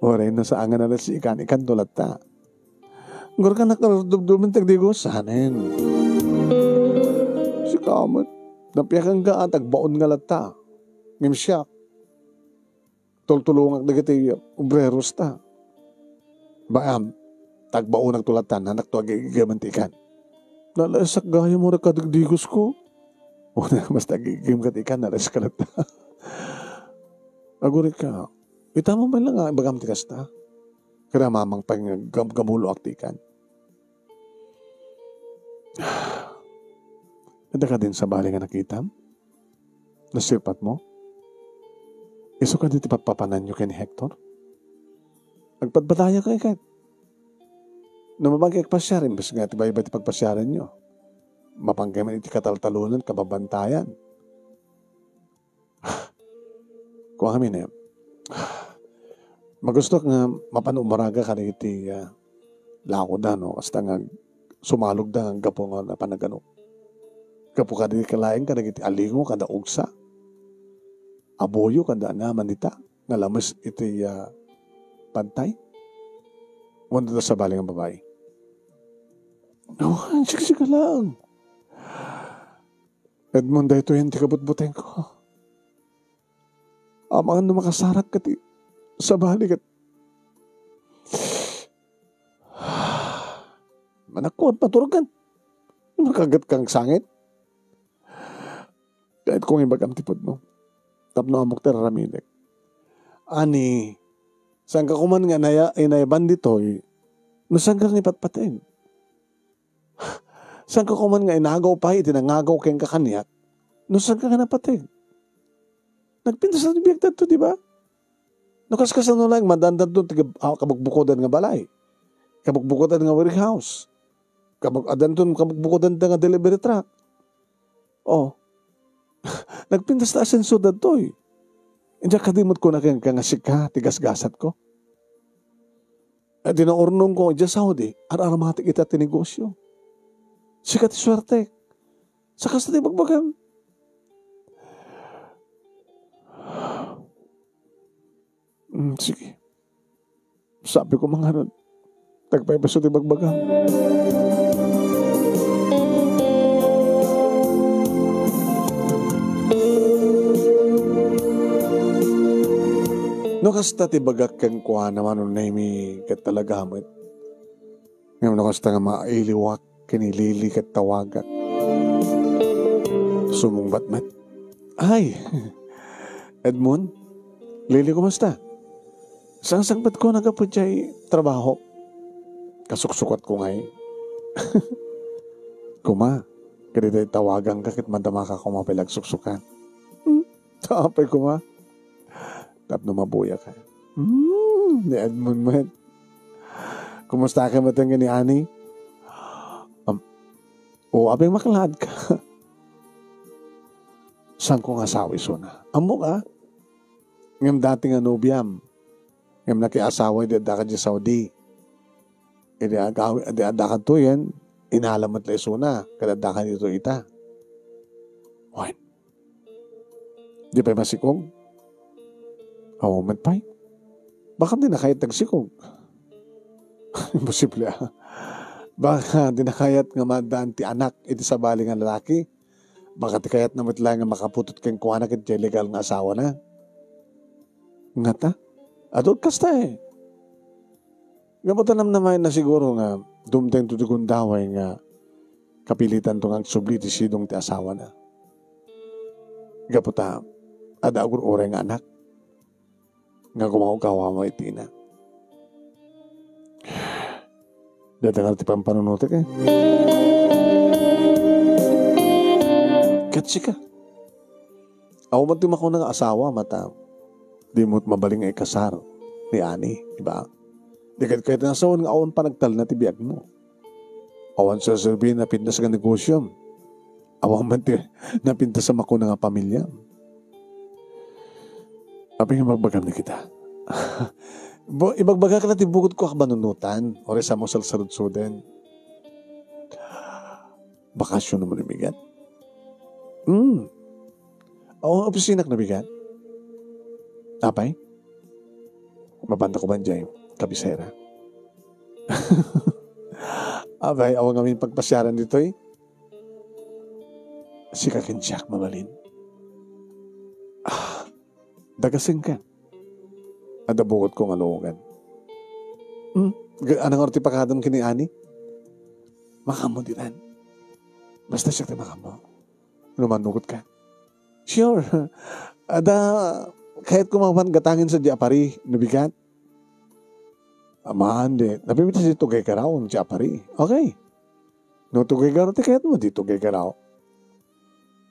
Uray no saan nga nalaes diay ikan, ikanto latta. Ngor ka nakardubdubin ti agdigos, sanen. Sika met, napiakan ka, tagbaon nga latta. Ngem siak, tultulongak dagiti obreros ta. Baam, tagbaonak to latta, nanak to agigigem ti ikan. Nalaesak gayam, uray kadigdigos ko. Una, basta agigigem ka ti ikan, nalaeska latta. Aguray ka, ita mo man lang nga ibagam ti kasta. Kada mamang pay nga gam-, gamuloak ti ikan. Adda kadin sabali nga nakitam? Nasirpat mo? Isu kadi ti papapananyo ken ni Hector? Agpadpadayo kay ket. No mabangkay agpasiar, imbes nga ti baybay ti pagpasiaranyo, mapanggay man iti kataltalonan, kababantayan. Kuan kami ne, magustok nga mapan umaraga kadagiti, ah, lakoda, no? Kasta nga sumalogda nga gapu nga napan nagano. Gapu kadagiti laeng kadagiti alingo kada ugsa. Abuyo kada anaman dita nga lames iti, ah, pantay. Wen, adda sabali nga babai. Oh, siksika lang. Edmond, daytoyen ti kabutbutengko. Amangan no makasarak ket sabali ket manakkuat, maturogan. Makagat kang sangit. Kayat kong ibagam ti pudno. Tapno ammok ti raramidek. Ani, Saanka koman nga inaya-, inayaban ditoy, no saanka nga ipatpateg? Saanka koman nga inagaw pay iti nangagaw kenka kaniak, no saanka nga napateg? Nagpintas ti biag daytoy, di ba? No kas-, kasano laeng madandanto ti kab-, ah, kabukbukodan nga balay, kabukbukodan nga warehouse, kabuk-, adanton kabukbukodan nga delivery truck. Oh. Nagpintas ta asenso daytoy. Diak kadi met kuna kenka nga sika ti gasgasatko? Iti naurnongko idiay Saudi, ar-aramatek ita ti negosio. Sika ti suertek. Sa kasta ti bagbagam. Mm, sige. Sabi ko, mangarod. Tagpaypaso ti bagbagam. No kasta ti bagak kenkuana, Manong Nemy, ket talaga met. Ngem no kasta nga mailiwak ken ni Lily ket tawagak. Sumungbat met. Ay! Edmond? Lily, kumusta? Sangsangpetko nga gapu diay trabaho. Kasuksukatko ngay. Kuma, ket iti tawaganka ket madamaka koma pay la agsuksukat. Hmm? Apay kuma? Tapno mabuyak. Hmm, ni Edmond met. Kumusta ka met ken ni Ani? Um, o, apay maklaadka? Saanko nga asawa isuna? Ammok a. Ngem dati nga nobiam. Ngem nakiasawa idi addaka idiay Saudi. Idi agawi-, idi addaka ditoyen, inala met la isuna, ket addaka ditoy ita. Wen. Di pay masikog? Aw, met pay. Baka di na kayat agsikog. Imposible, ah. Baka di na kayat nga maaddaan ti anak iti sabali nga lalaki. Baka ti kayatna met laeng nga makaputot kenkuana ket diay legal nga asawana. Ngata? Adu kasta, eh. Gapu ta namnamaenna siguro nga dumtengto ti gundaway nga kapilitanto nga agsubli ti sidong ti asawana. Gapu ta adda agur-uray nga anak nga gumawgawama iti ina. Dayta nga ti pampanunotek, eh. Ket sika? Awan man ti makuna nga asawa, mata, di met mabalin nga ikasar ni Ani, di ba? Di ket kayat nga asawan nga awan panagtalna ti biagmo. Awan serserbi napintas nga negosiom. Awan man ti napintas a makuna nga pamiliam. Apay nga ibagbagam dagita? Bo-, ibagbagak la ti bukodko a kabanunotan, uray saanmo salsarudsuden. Bakasyon naman, Bigat. Hmm. Awan opisinak, Bigat? Apay? Mabanda ko man diay kabisera. Apay, awan ngamin pagpasiaran ditoy? Sika ken siak mabalin. Ah, dagasenka. Adda bukotko nga luogan. Hmm? Ga-, anang ti pakadam ken ni Ani? Makaammo ditan. Basta siak ti makaammo. No mannukotka. Sure. Adda, kayatko mapan gatangen sadiay a pari, no bigat? Aman, di. Napimita si Tugay Garaw, sadiay a pari. Okay. No Tugay Garaw, ti kayatmo, di Tugay Garaw.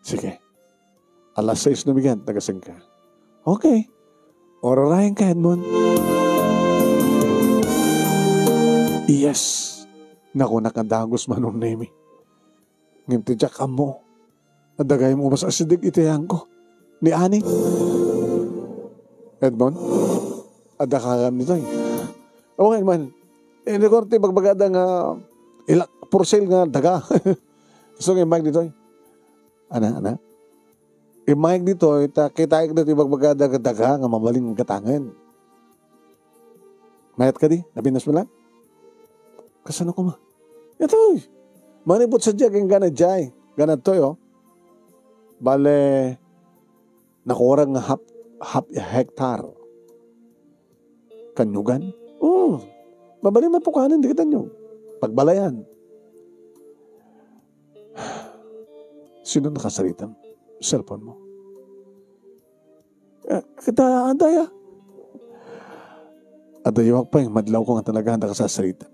Sige. Alas sais no bigat, dagasenka. Okay. Urarayenka, Edmond. Yes. Naku, nakadagus, Manong Nemy. Ngem ti diak ammo, adda gayam ubas a sideg iti ayangko. Ni Ani. Edmond, adda ka gayam ditoy. Okay man. Inigor ti bagbagada nga ilak for sale nga daga. So, nga immay ditoy. Ana, ana. Immay ditoy, ta kitaek ditoy bagbagada nga daga nga mabalin gatangen. Mayat kadi? Napintas mo lang? Kasano koma? Itoy. Manipot sadiay, ken gana diay. Gana toy, oh. Bale, nakurang nga half, half hectare. Kanyugan? Oh. Mabalin mapukanen, di kita nyo. Pagbalayan. Sino nakasaritam? Cellphone mo? Eh, kita, adda ya. Adayoak pay nga madlawko nga talaga daka sasarita.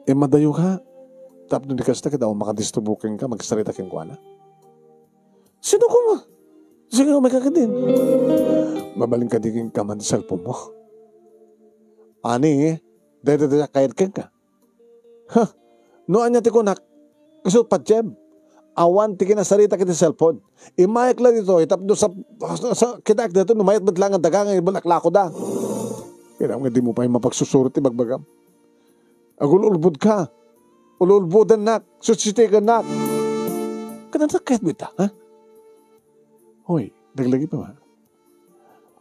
E, madayoka, tapno di kasta, ket awan makadisturbo kenka, magsarita kenkuana. Sino koma? Sige, umay ka kadin. Mabalin kadi kenka man ti cellphone mo. Ani, dayta, dayta, kayat kenka. Ha? No ania ti kunak, isu patiem. Awan ti kinasarita iti cellphone. Immayak la ditoy, tapno sa, sa, sa, kitaek dito, no mayat met lang ang daga nga ibulaklakoda. Kailangan nga di mo pa yung mapagsusurot, ibagbagam. Agul-ulbod ka. Ululbodennak. Sutsitikennak. Kanang sakit mo ita, ha? Hoy, naglagi pa ba?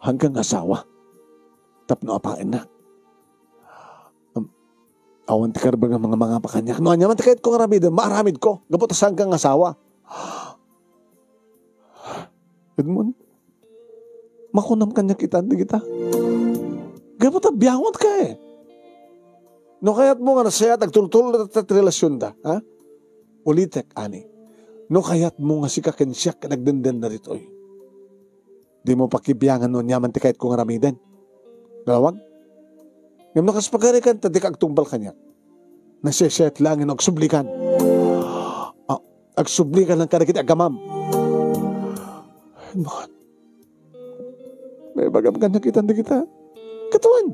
Hanggang asawa. Tapno apaennak. Um, awan ti karban nga mga, mga pakaniak. No, anya man ti kayat ko nga aramiden, maaramid ko. Gapu ta saan kang asawa. Edmond, makunam kaniak ita, di kita. Gapu ta biangot ka e. No kayat mo nga nasayat, agtultulo ta ti relasyonda, ha? Ulitek, ani. No kayat mo nga sika ken siak nga nagdenden na ditoy. Di mo pakibiangan no aniaman ti kayat ko nga aramiden. Nalawag? Ngem no kas pagarikan, ta di ka agtungbal kaniak. Nasiyasiyat lang no agsublikan. Ah, agsublikan lang kadagiti agamam. Edmond, naibagam kaniak ita, di kita. Katuan.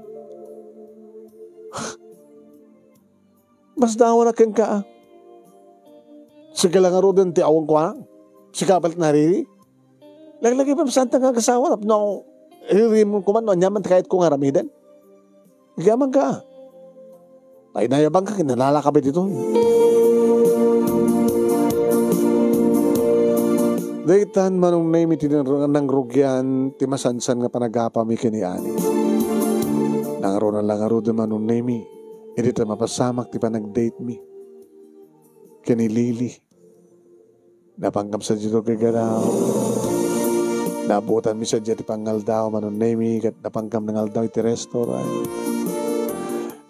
Masdawan a kenka, a. Sika la ngaruden ti awan kuana. Sika pay ti nariri. Laglagipen, saan ta nga agasawa tapno iririmon koma no aniaman ti kayat ko nga aramiden. Agyamankak, a. Nainayabangka ken nalalakabay ditoy. Daytan, Manong Nemi, ti nangrugian ti masansan nga panagapami ken ni Ani. Nangruna la ngaruden, Manong Nemi, idi ta mapasamak ti panagdate mi ken ni Lily. Napangkam sadiay ti gagaraw. Naabutanmi sadiay ti pangaldaw, Manong Nemi, ket napangkam nangaldaw iti restaurant.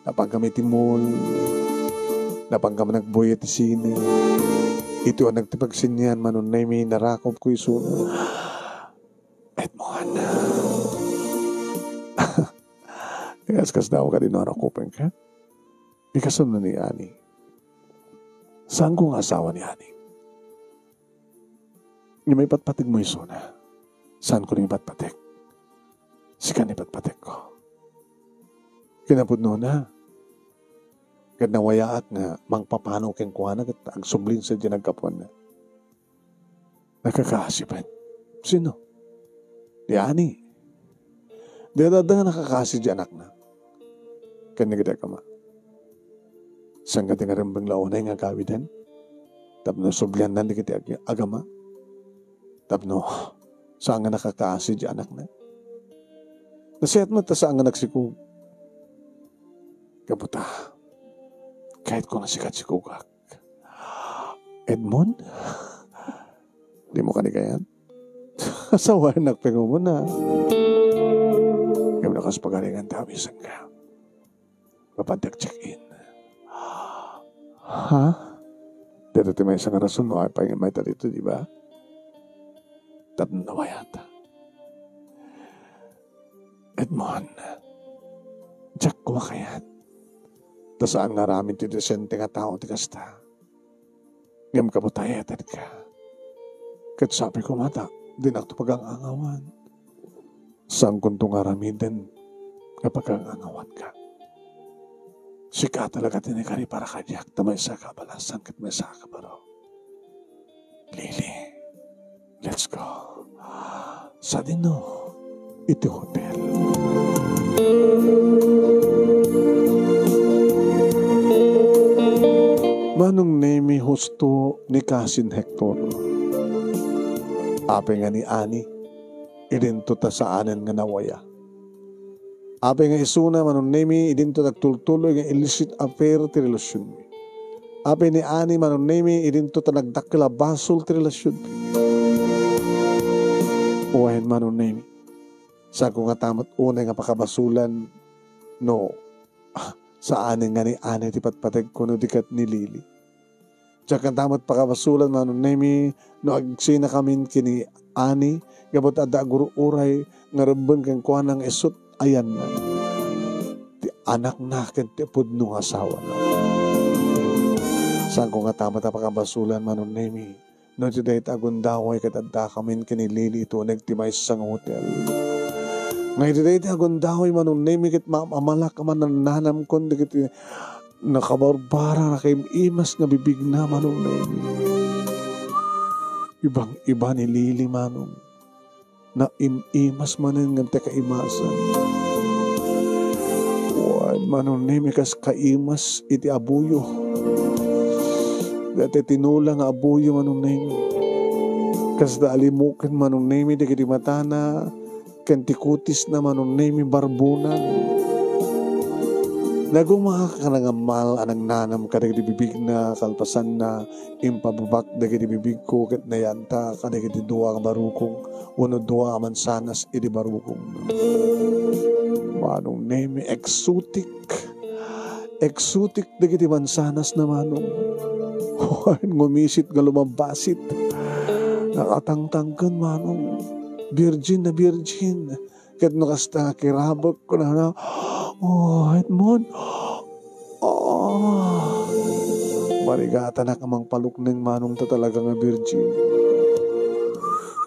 Napangkam iti mall. Napangkam nagbuya iti sine. Iti uneg ti pagsinian, Manong Nemi, narakopko isuna. Edmond. Kas, kasdaaw kadi no arakupenka? Ikasano ni Ani? Saanko nga asawa ni Ani. Ngem ipatpategmo isuna. Saanko nga ipatpateg. Sika nga ipatpategko. Kinapudnona, ket nawayaak nga mangpapanaw kenkuana ket agsubli sadiay naggapuanna. Nakakaasi pay. Sino? Ni Ani. Di adda nga nakakaasi ti anakna. Ken dagiti agama. Saan nga ti nga rembeng la unay nga agawiden? Tapno sublianna dagiti ag-, agama. Tapno saan nga nakakaasi ti anakna. Nasayat met ta saan nga nagsikog. Gapu ta, kayatko nga sika ti sikogak. Edmond? Dimo kadi kayat? Asawaennak pay nga umuna. Ngem no kas pagarikan ti awisenka. Mapantek check-in. Ha? Dayta ti maysa nga rason no apay nga mayta ditoy, di ba? Tapno nawayata. Edmond, diak koma kayat. Ta saan nga aramid ti desente nga tao ti kasta. Ngem gapu ta ayatenka. Ket sapay koma ta, dinakto pagang-angawan. Saankonto nga aramiden nga pagang-angawanka. Sika talaga ti naikari para kaniak, ta maysa ka abalasan ket maysa ka baro. Lily, let's go. Sadino iti hotel. Manong Nemi, husto ni Kasin Hector. Apay nga ni Ani, idinto ta saanen nga nawaya. Apay nga isuna, Manong Nemi, idinto nagtultuloy nga illicit affair ti relasionmi. Apay ni Ani, Manong Nemi, idinto ta nagdakkel a basol ti relasionmi. Wen, Manong Nemi, saanko ngata met unay nga pakabasolan no saanen nga ni Ani ti patpategko no di ket ni Lily. Diak ngata met pakabasolan, Manong Nemi, no agsinakamin ken ni Ani, gapu ta adda agur-uray nga rembeng kenkuana nga isut' ayanna. anakna ken ti pudno nga asawana. Saanko nga ta met a pakabasolan, Manong Nemi, no iti dayta a gundaway ket addakamin ken ni Lily iti uneg ti maysa nga hotel. Nga iti dayta a gundaway, Manong Nemi, ket maam-amalak a manannanamkon dagiti nakabarbara, nakaim-imas nga bibigna, Manong Nemi. Ibang-iba ni Lily, Manong. Naim-imas manen nga ti kaimasan. Wen, Manong Nemi, kas kaimas iti abuyo. Dayta tinula nga abuyo, Manong Nemi. Kasta alimuken, Manong Nemi, dagiti matana, ken ti kutisna, Manong Nemi, barbonan. Nagumaak a nangammal a nangnanam kadagiti bibigna, kalpasanna, impababak dagiti bibigko ket nayanta kadagiti dua nga barukong wenno dua a mansanas iti barukongna. Manong Nemi, exotic. Exotic dagiti mansanasna, Manong. Wen, ngumisit nga lumabbasit. Nakatangtangken, Manong. Virgin na virgin. Ket no kasta nga kirabek, kunana, "Oh, Edmond, oh." Marigatanak a mangpalukneng, Manong, ta talaga nga virgin.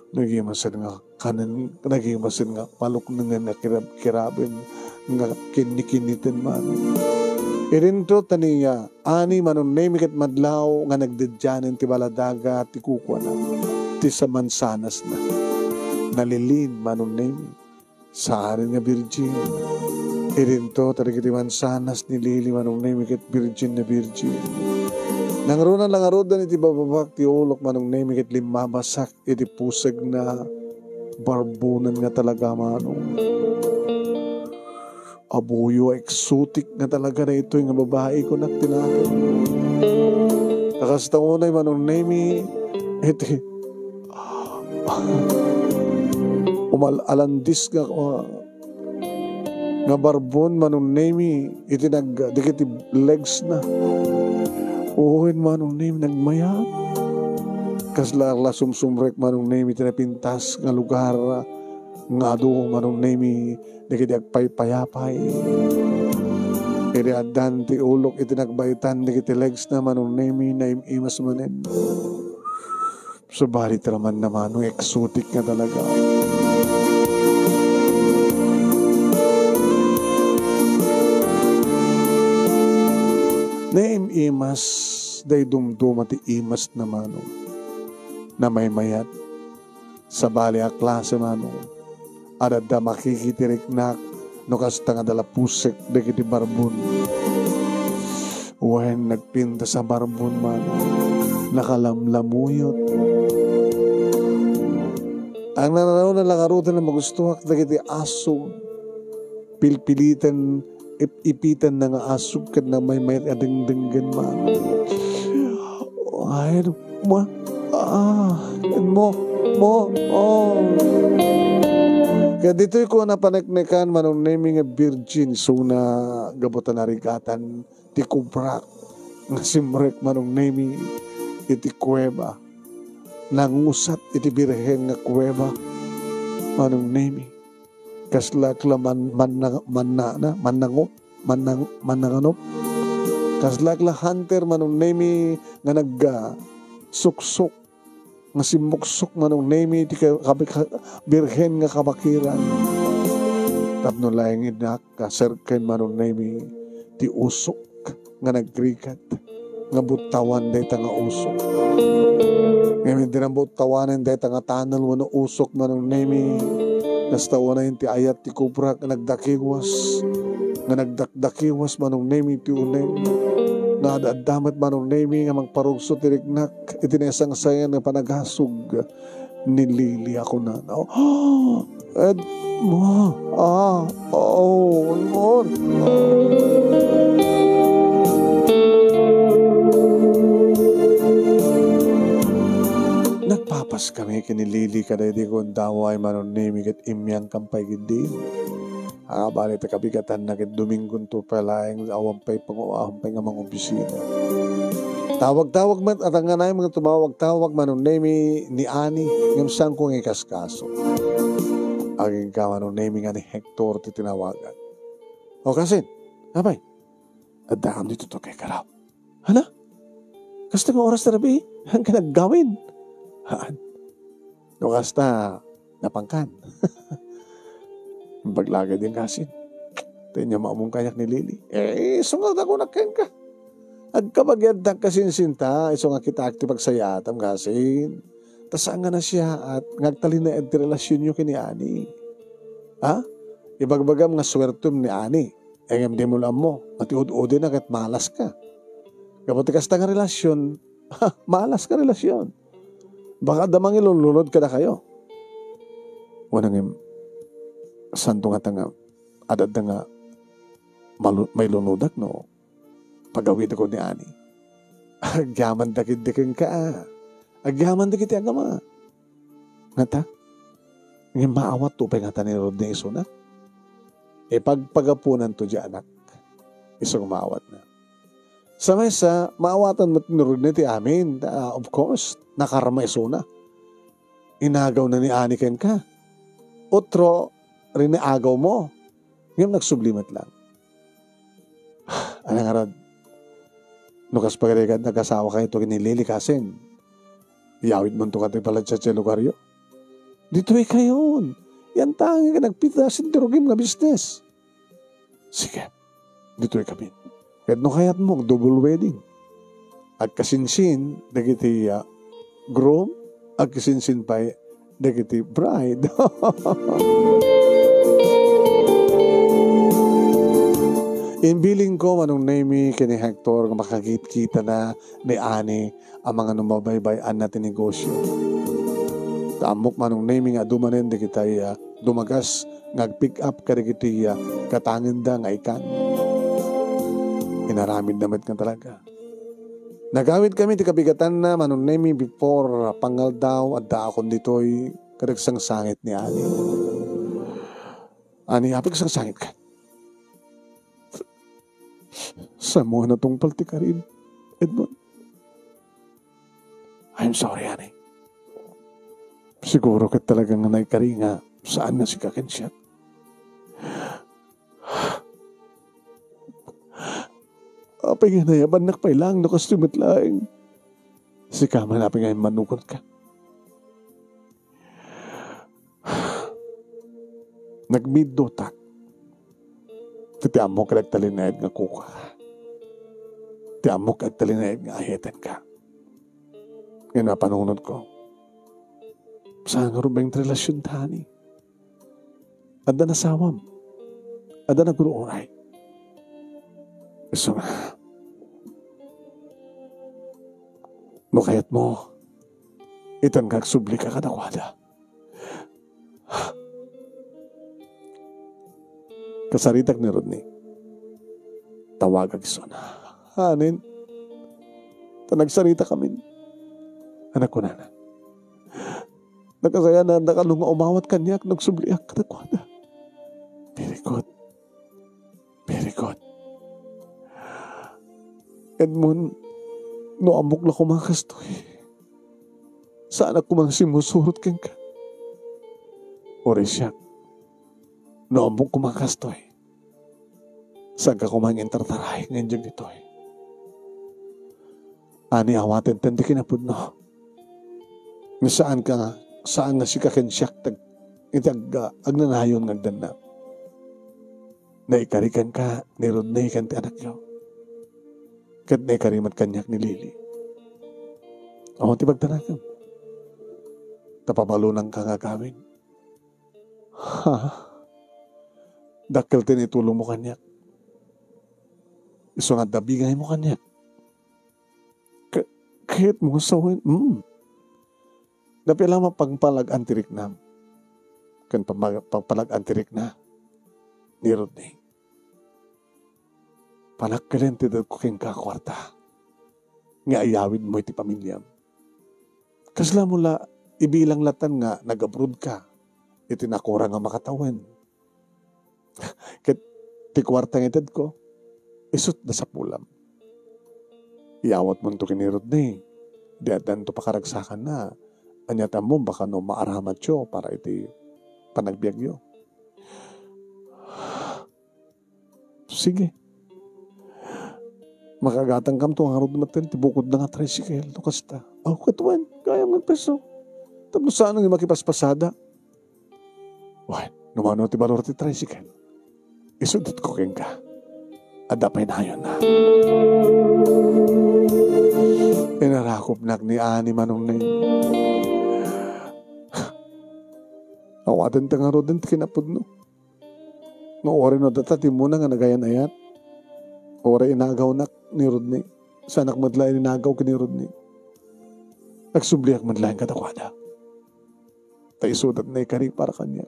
Nagimasen nga kanen, nagimasen nga paluknengen nga kirab-, kiraben nga kinnikinniten, Manong. Idinto ta ni, ah, Ani, Manong Nemi, ket madlaw nga nagdeddianen ti baladaga ti kukuana, ti sa mansanasna. Nalilin, Manong Nemi. Saanen nga birgin. Idinto, ta dagiti mansanas ni Lily, Manong Nemi, ket birgin na birgin. Nangruna la ngaruden iti bababak ti ulok, Manong Nemi, ket limmabasak iti pusegna, barbonan nga talaga, Manong. Abuyo, exotic nga talaga daytoy nga babai, kunak ti nakem. Ta kasta unay, Manong Nemi, iti umal-alandis nga, nga barbon, Manong Nemi, iti nag-, dagiti legs na. Uwen, Manong Nemi, nagmayat. Kasla la sumsumrek, Manong Nemi, iti napintas nga lugar nga adu, Manong Nemi, dagiti agpaypayapay. Idi addan ti ulok iti nagbaitan dagiti legs na, Manong Nemi, naim-imas manen. Sabali ti laman na, Manong, exotic nga talaga. Naim-imas, day dumduma ti imas na, Manong. Namaymayat. Sabali a klase, Manong. Adda makikitiriknak no kasta nga dalapusek dagiti barbon. Wen, nagpintas a barbon, Manong. Nakalamlamuyot. Ang nananaw na langaruten a magustuak dagiti aso. Pilpiliten ip-ipitanna nga asug ket namaymayat a dengdenggen, Manong. Ay, ma, ah, mo, mo, oh. Ket ditoy ko napaneknekan, Manong Nemi, nga virgin, isuna gapu ta narigatan ti kubrak nga simrek, Manong Nemi, iti kuweba. Nangusat iti birhen nga kuweba, Manong Nemi. Kasla la man-, manna-, mannana, mannangup, mannang-, mannanganup. Kasla la hunter, Manong Nemi, nga nag-, ah, suksok, nga simmuksok, Manong Nemi, ti ka-, kabi-, ka-, birhen nga kabakiran. Tapno laeng inak, kaserken, Manong Nemi, ti usok nga nagrigat nga buttawan dayta nga usok. Ngem idi nabuttawan dayta nga tunnel wenno usok, Manong Nemi, kasta unay ti ayat ti kubrak nga nagdakiwas, nga nagdakdakiwas, Manong Nemi, ti uneg, nga ad-adda met, Manong Nemi, nga mangparugso ti riknak iti naisangsayan nga panagasug ni Lily a kunana, "Oh, Edmond, ah, oh, Edmond." Nagpapas kami ken ni Lily kadaydi gundaway, Manong Nemi, ket immiangkan pay ketdi. Ah, bali, ta kabigatanna ket Domingonto pay laeng, awan pay pangu-, awan pay nga mangopisina. Tawag-tawag met, atanganay nga tumawag-tawag, Manong Nemi, ni Ani, ngem saanko nga ikaskaso. Agingga, Manong Nemi, nga ni Hector ti tinawagan. O, kasin, Apay, addaam ditoy kay karaw. Hala? Kasta nga oras ti rabii? Haanka aggawid? Haan. No kasta, napankan. Imbag la ketdin kasin. Ti ania maamom kaniak ni Lily. Eh, isu nga nakunak kenka. Agkabagiadtak kasinsinta, isu nga kitaak ti pagsayaatam kasin. Ta saan nga nasiaat nga agtalinaed ti relasionyo ken ni Ani. Ha? Ibagbagam nga suertem ni Ani. Ngem dimo la ammo, nga ti ud-udina ket malaska. Gapu ti kasta nga relasion, malaska relasion. Baka adda mangilunlunod kadakayo. Wen ngem, saanto ngata nga, ad-adda nga malu-, mailunodak no pagawidko ni Ani. Agyaman dagiti kenka, a. Agyaman dagiti agama. Ngata? Ngem maawatto pay ngata ni Rodney isuna? Ipagpagapunanto diay anak. Isu nga maawatna. Sa maysa, maawatan met ni Rodney ti amin. Ah, of course, nakarma isuna. Inagawna ni Ani kenka. Otro, rinaagawmo. Ngem nagsubli met lang. Ala ngarud, no kas pagarigan, nagasawa kayo to ken ni Lily kasin. Iyawidmonto kadi palatia ti lugaryo. Ditoy kayon. Yan tangi nga nagpita sin ti rugim nga business. Sige, ditoy kami. Ket no kayatmo, double wedding. Agkasinsin dagiti, ah, groom, agkasinsin pay dagiti bride. Imbilingko, Manong Nemy, ken ni Hector nga makakitkitana ni Ani a mangano mabaybay-anna ti negosio. Ta ammok, Manong Nemy, nga adu manen dagitay, ah, dumagas nga ag-pick up kadagiti, ah, katangenda nga ikan. Inaramidna met nga talaga. Nagawidkami ti kabigatanna, Manong Nemy, before, ah, pangaldaw, addaakon ditoy, ket agsangsangit ni Ani. Ani, apay agsangsangit ka? Saanmo nga natungpal ti karim, Edmond? I'm sorry, Ani. Siguro ket talaga nga naikari nga saan nga sika ken siak. Apay nga nayabannak pay laeng no kastoy met laeng? Sika man, apay nga immanugot ka? Nagmiddotak. Ti, ti ammok nga agtalinaed nga kuka. Ti ammok nga agtalinaed nga ayetenka. Ngem napanunotko, saan nga rumbeng ti relasionta, Ani? Adda nasawam. Adda nagur-uray. Isu nga, no kayatmo, itan nga agsublika kadakuada. Kasaritak ni Rodney. Tawagak isuna. Hanin, ta nagsaritakamin. Anak, kunana. Nakasayaat a kano nga umawat kaniak no agsubliak kadakuada. Very good. Very good. Edmond, no ammok la koma kastoy, saanak koma nga simmusurot kenka. Uray siak, no ammok koma kastoy, saanka koma nga intartaraay nga idiak ditoy. Ani, awaten ti kinapudno. Nga saan ka nga, saan nga sika ken siak tag-, iti ag-, agnanayon nga agdannak. Naikari kenka ni Rodney ken ti anakyo. Ket naikari met kaniak ni Lily. Awan ti pagdanagem. Ta pabalonanka nga agawid. Ha? Dakkel ti naitulongmo kaniak. Isu nga adda bingaymo kaniak. Ka-, kayatmo nga sawen? Mm. Napila nga pagpalag-an ti riknam ken pamag-, pagpalag-an ti rikna ni Rodney. Panakkilen ti dagko kenka a kuarta nga ayawidmo iti pamiliam. Kasla mo la ibilang latan nga nag-abroad ka iti nakurang a makatawen. Ket ti kuarta nga itedko, isut' nasapulam. Iyawatmonto ken ni Rodney. Di addanto pakaragsakanna. Ania ti ammom, baka no maaramatyo para iti panagbiagyo. Sige. Makagatangkamto ngarud metten ti bukodna nga tricycle, no kasta. Aw, ket wen, gayam nga piso. Tapno saan nga makipaspasada. Wen, no mano ti balor ti tricycle, isudotko kenka. Adda pay nayonna. Inarakopnak ni Ani, Manong Neng. Awaten ta ngaruden ti kinapudno. No, uray no, data ti muna nga nagayan-ayat. Uray inagawnak ni Rodney. Saanak met la inagaw ken ni Rodney. Nagsubliak met laeng kadakuada. Ta isudat na ikari para kaniak.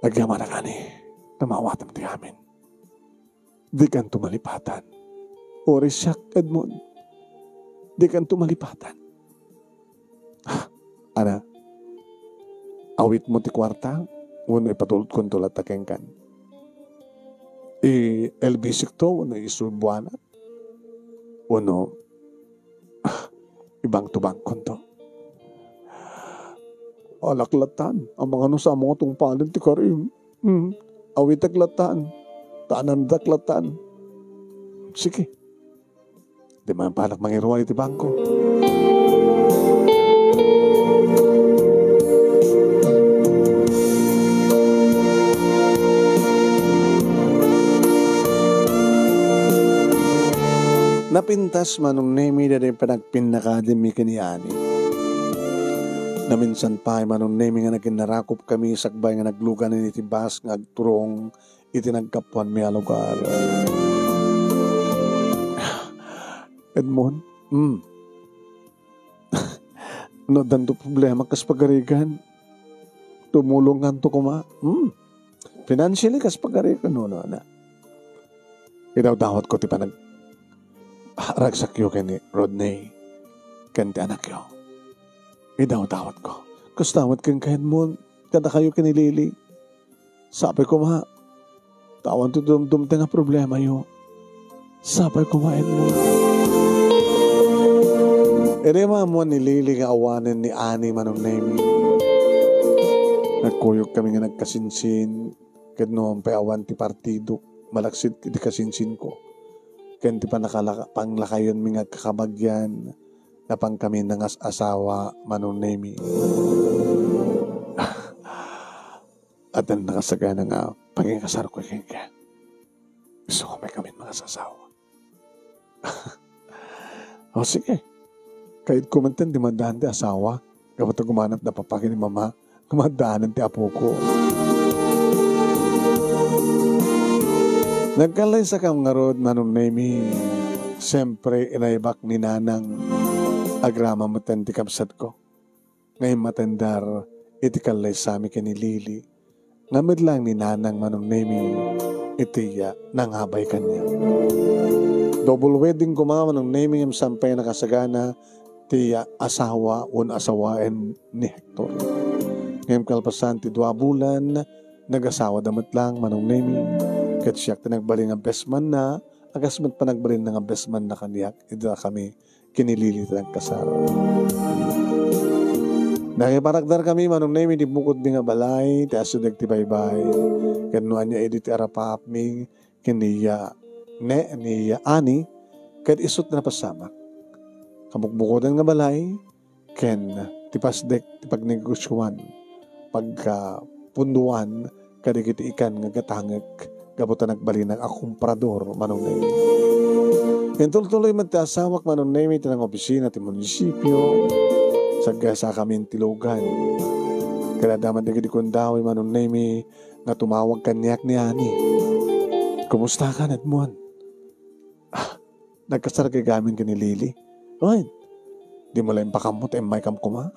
Agyamanak, Ani, ta maawatem ti amin. Dikanto malipatan. Uray siak, Edmond. Dikanto malipatan. Ana, awitmo ti kuarta, wenno ipatulodkonto latta kenkan? I-L B C-kto wenno isubuanak? Wenno ibang-to-bangkonto? Alak lattan, amangan no saan nga tungpalen ti karim. Hmm. Awitek lattan, ta anandak lattan. Sige. Di man panak mangiruar iti bangko. Napintas, Manong Nemi, daydi panagpinnakadimmi ken ni Ani. Naminsan pay, Manong Nemi, nga naginnarakopkami sakbay nga nagluganen iti bus nga agturong iti naggapuanmi a lugar. Edmond, hmm. No, addanto problema kas pagarigan. Tumulonganto koma. Hmm. Financially, kas pagarigan, no, no, na. Idawdawatko ti panag-, ragsakyo ken ni Rodney, ken ti anakyo. Idawdawatko. Kasta met kenka, Edmond, kadakayo ken ni Lily. Sapay koma, ta awan ti dumdumta nga problemayo. Sapay koma, Edmond. Idi maammuan ni Lily nga awanen ni Ani, Manong Nemi, nagkuyogkami nga nagkasinsin, ket no pay awan ti partidok, malaksid iti kasinsinko, ken ti panakalaka-, panglakayonmi nga agkakabagian, napankami nangas-asawa, Manong Nemi. Addan nakasagana nga pagingkasarko kenka. Isu nga maikamin mangasasawa. O, sige. Kayatko man ti maddaan ti asawa. Gapu ta gumanat da papa ken ni mama, nga maddaanen ti apoko. Nagkallaysakam ngarud, Manong Nemi. Siempre, inaybak ni Nanang. Agraman met ti kabsatko nga immatendar iti kallaysami ken ni Lily, nga met laeng ni Nanang, Manong Nemi, iti, ah, nangabay kaniak. Double wedding koma, Manong Nemi, ngem saan pay nakasagana ti, ah, asawa wenno asawaen ni Hector. Ngem kalpasan ti dua bulan, nagasawada met laeng, Manong Nemi, ket siak ti nagbalin nga best man-na, a kas met panagbalinna nga best man-na kaniak, idi dakami ken ni Lily ti nagkasar. Nakiparakdarkami, Manong Nemi, iti bukodmi nga balay, ti asideg ti baybay. Ken no ania idi ti arapaapmi ken ni ya-, ne, ni ya-, Ani, ket isu ti napasamak. Kabukbukodan nga balay, ken ti pasdek ti pagnegosioan, pagkapundoan kadagiti ikan nga gatangek gapu ta nagbalinak a komprador, Manong Nemi. Intultuloy met ti asawak, Manong Nemi, iti nangopisina ti munisipio. Saggasakami ti lugan. Ket adda met dagiti kundawi, Manong Nemi, nga tumawag kaniak ni Ani. "Kumusta ka, Edmond?" "Ah, nagkasar gayam ken ni Lily." "Ay, di mo la impakammo ta immaykam koma."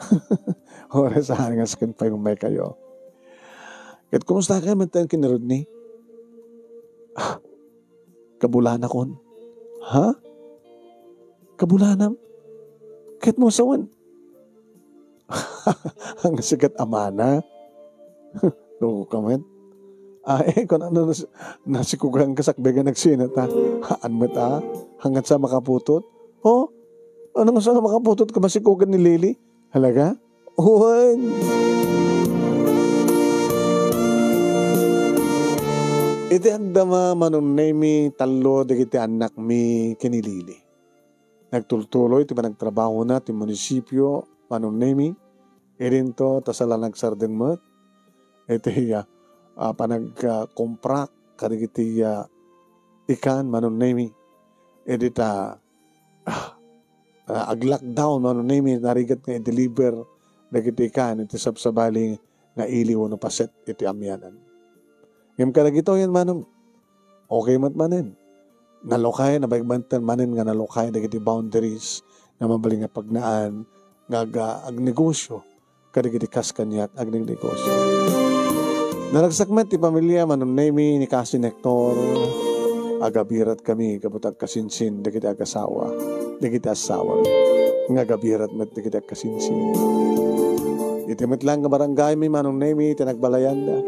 "Oras saan nga sakit pay ummaykayo." "Ket kumusta ka met ken ni Rodney?" "Ah, kabulanakon." "Ha? Kabulanam? Ket mo sawen?" "Ang sikat amana." "Loko ka met." "Ay, kun ano, nas-, nasikugan ka sakbay nga nagsinat, ha? Haan met, ha? Hanggat sa makaputot?" "Oh? Ano nga sa makaputot ka masikugan ni Lily?" "Halaga?" "Wen." Iti agdama, Manong Nemi, tallo dagiti annakmi ken ni Lily. Nagtultuloy ti panagtrabahona ti munisipio, Manong Nemi. Idinto ta sala nagsardeng met iti, ah, ah, panag, ah, komprak kadagiti, ah, ikan, Manong Nemi. Idi ta, ah, ah, ag-lockdown, Manong Nemi, narigat nga i-deliver dagiti ikan iti sabsabali nga ili wenno paset iti amianan. Ngem kadagitoyen, Manong, okay met manen. Nalukay, nabaybay manen nga nalukay dagiti boundaries nga mabalin nga pagnaan nga aga-, agnegosyo kadagiti kas kaniak agnegosyo. Naragsak met ti pamilia, Manong Nemi, ni Cousin Hector. Agabirat kami gapu ta agkasinsin dagiti agasawa, dagiti asawa nga agabirat met dagiti agkasinsin. Iti met lang nga barangay mi, Manong Nemi, ti nagbalayanda.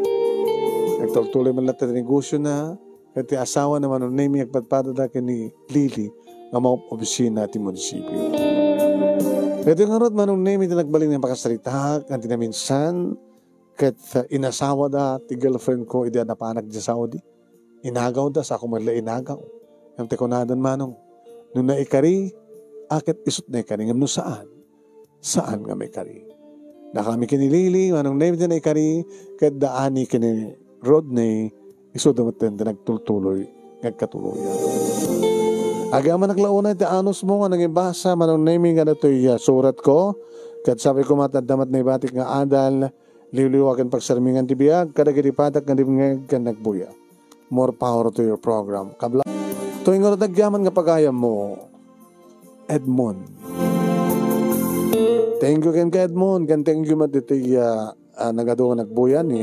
Nagtultuloy met latta ti negosiona, ket ti asawa ni Manong Nemi agpadpadada ken ni Lily nga maob-obisina ti munisipio. Iti ngarud, Manong Nemi, ti nagbalin nga pakasaritak, anti naminsan, ket, uh, inasawada ti girlfriend ko idi napanak di Saudi. Inagawda, sako met la inagaw. Ngem ti kunadan, Manong, no naikari, a, ket isut naikari, ngem no saan, saan nga maikari. Dakami ken ni Lily, Manong Nemi ti naikari, ket daani ken ni Rodney, isuda met ti nagtultuloy nga agkatuloyan. Agyamanak la unay ti anusmo nga nangibasa, Manong Nemi, nga datoy, ah, suratko, ket sabi ko met, adda met naibatik nga adal, liwliwa ken pagsarmingan ti biag kadagiti patak nga dimngeg ken nagbuya. More power to your program. Kabla, to ingarud agyaman nga pagayammo, Edmond. Thank you kenka, Edmond, ken thank you met iti, ah, ah, nagadu nga nagbuya ni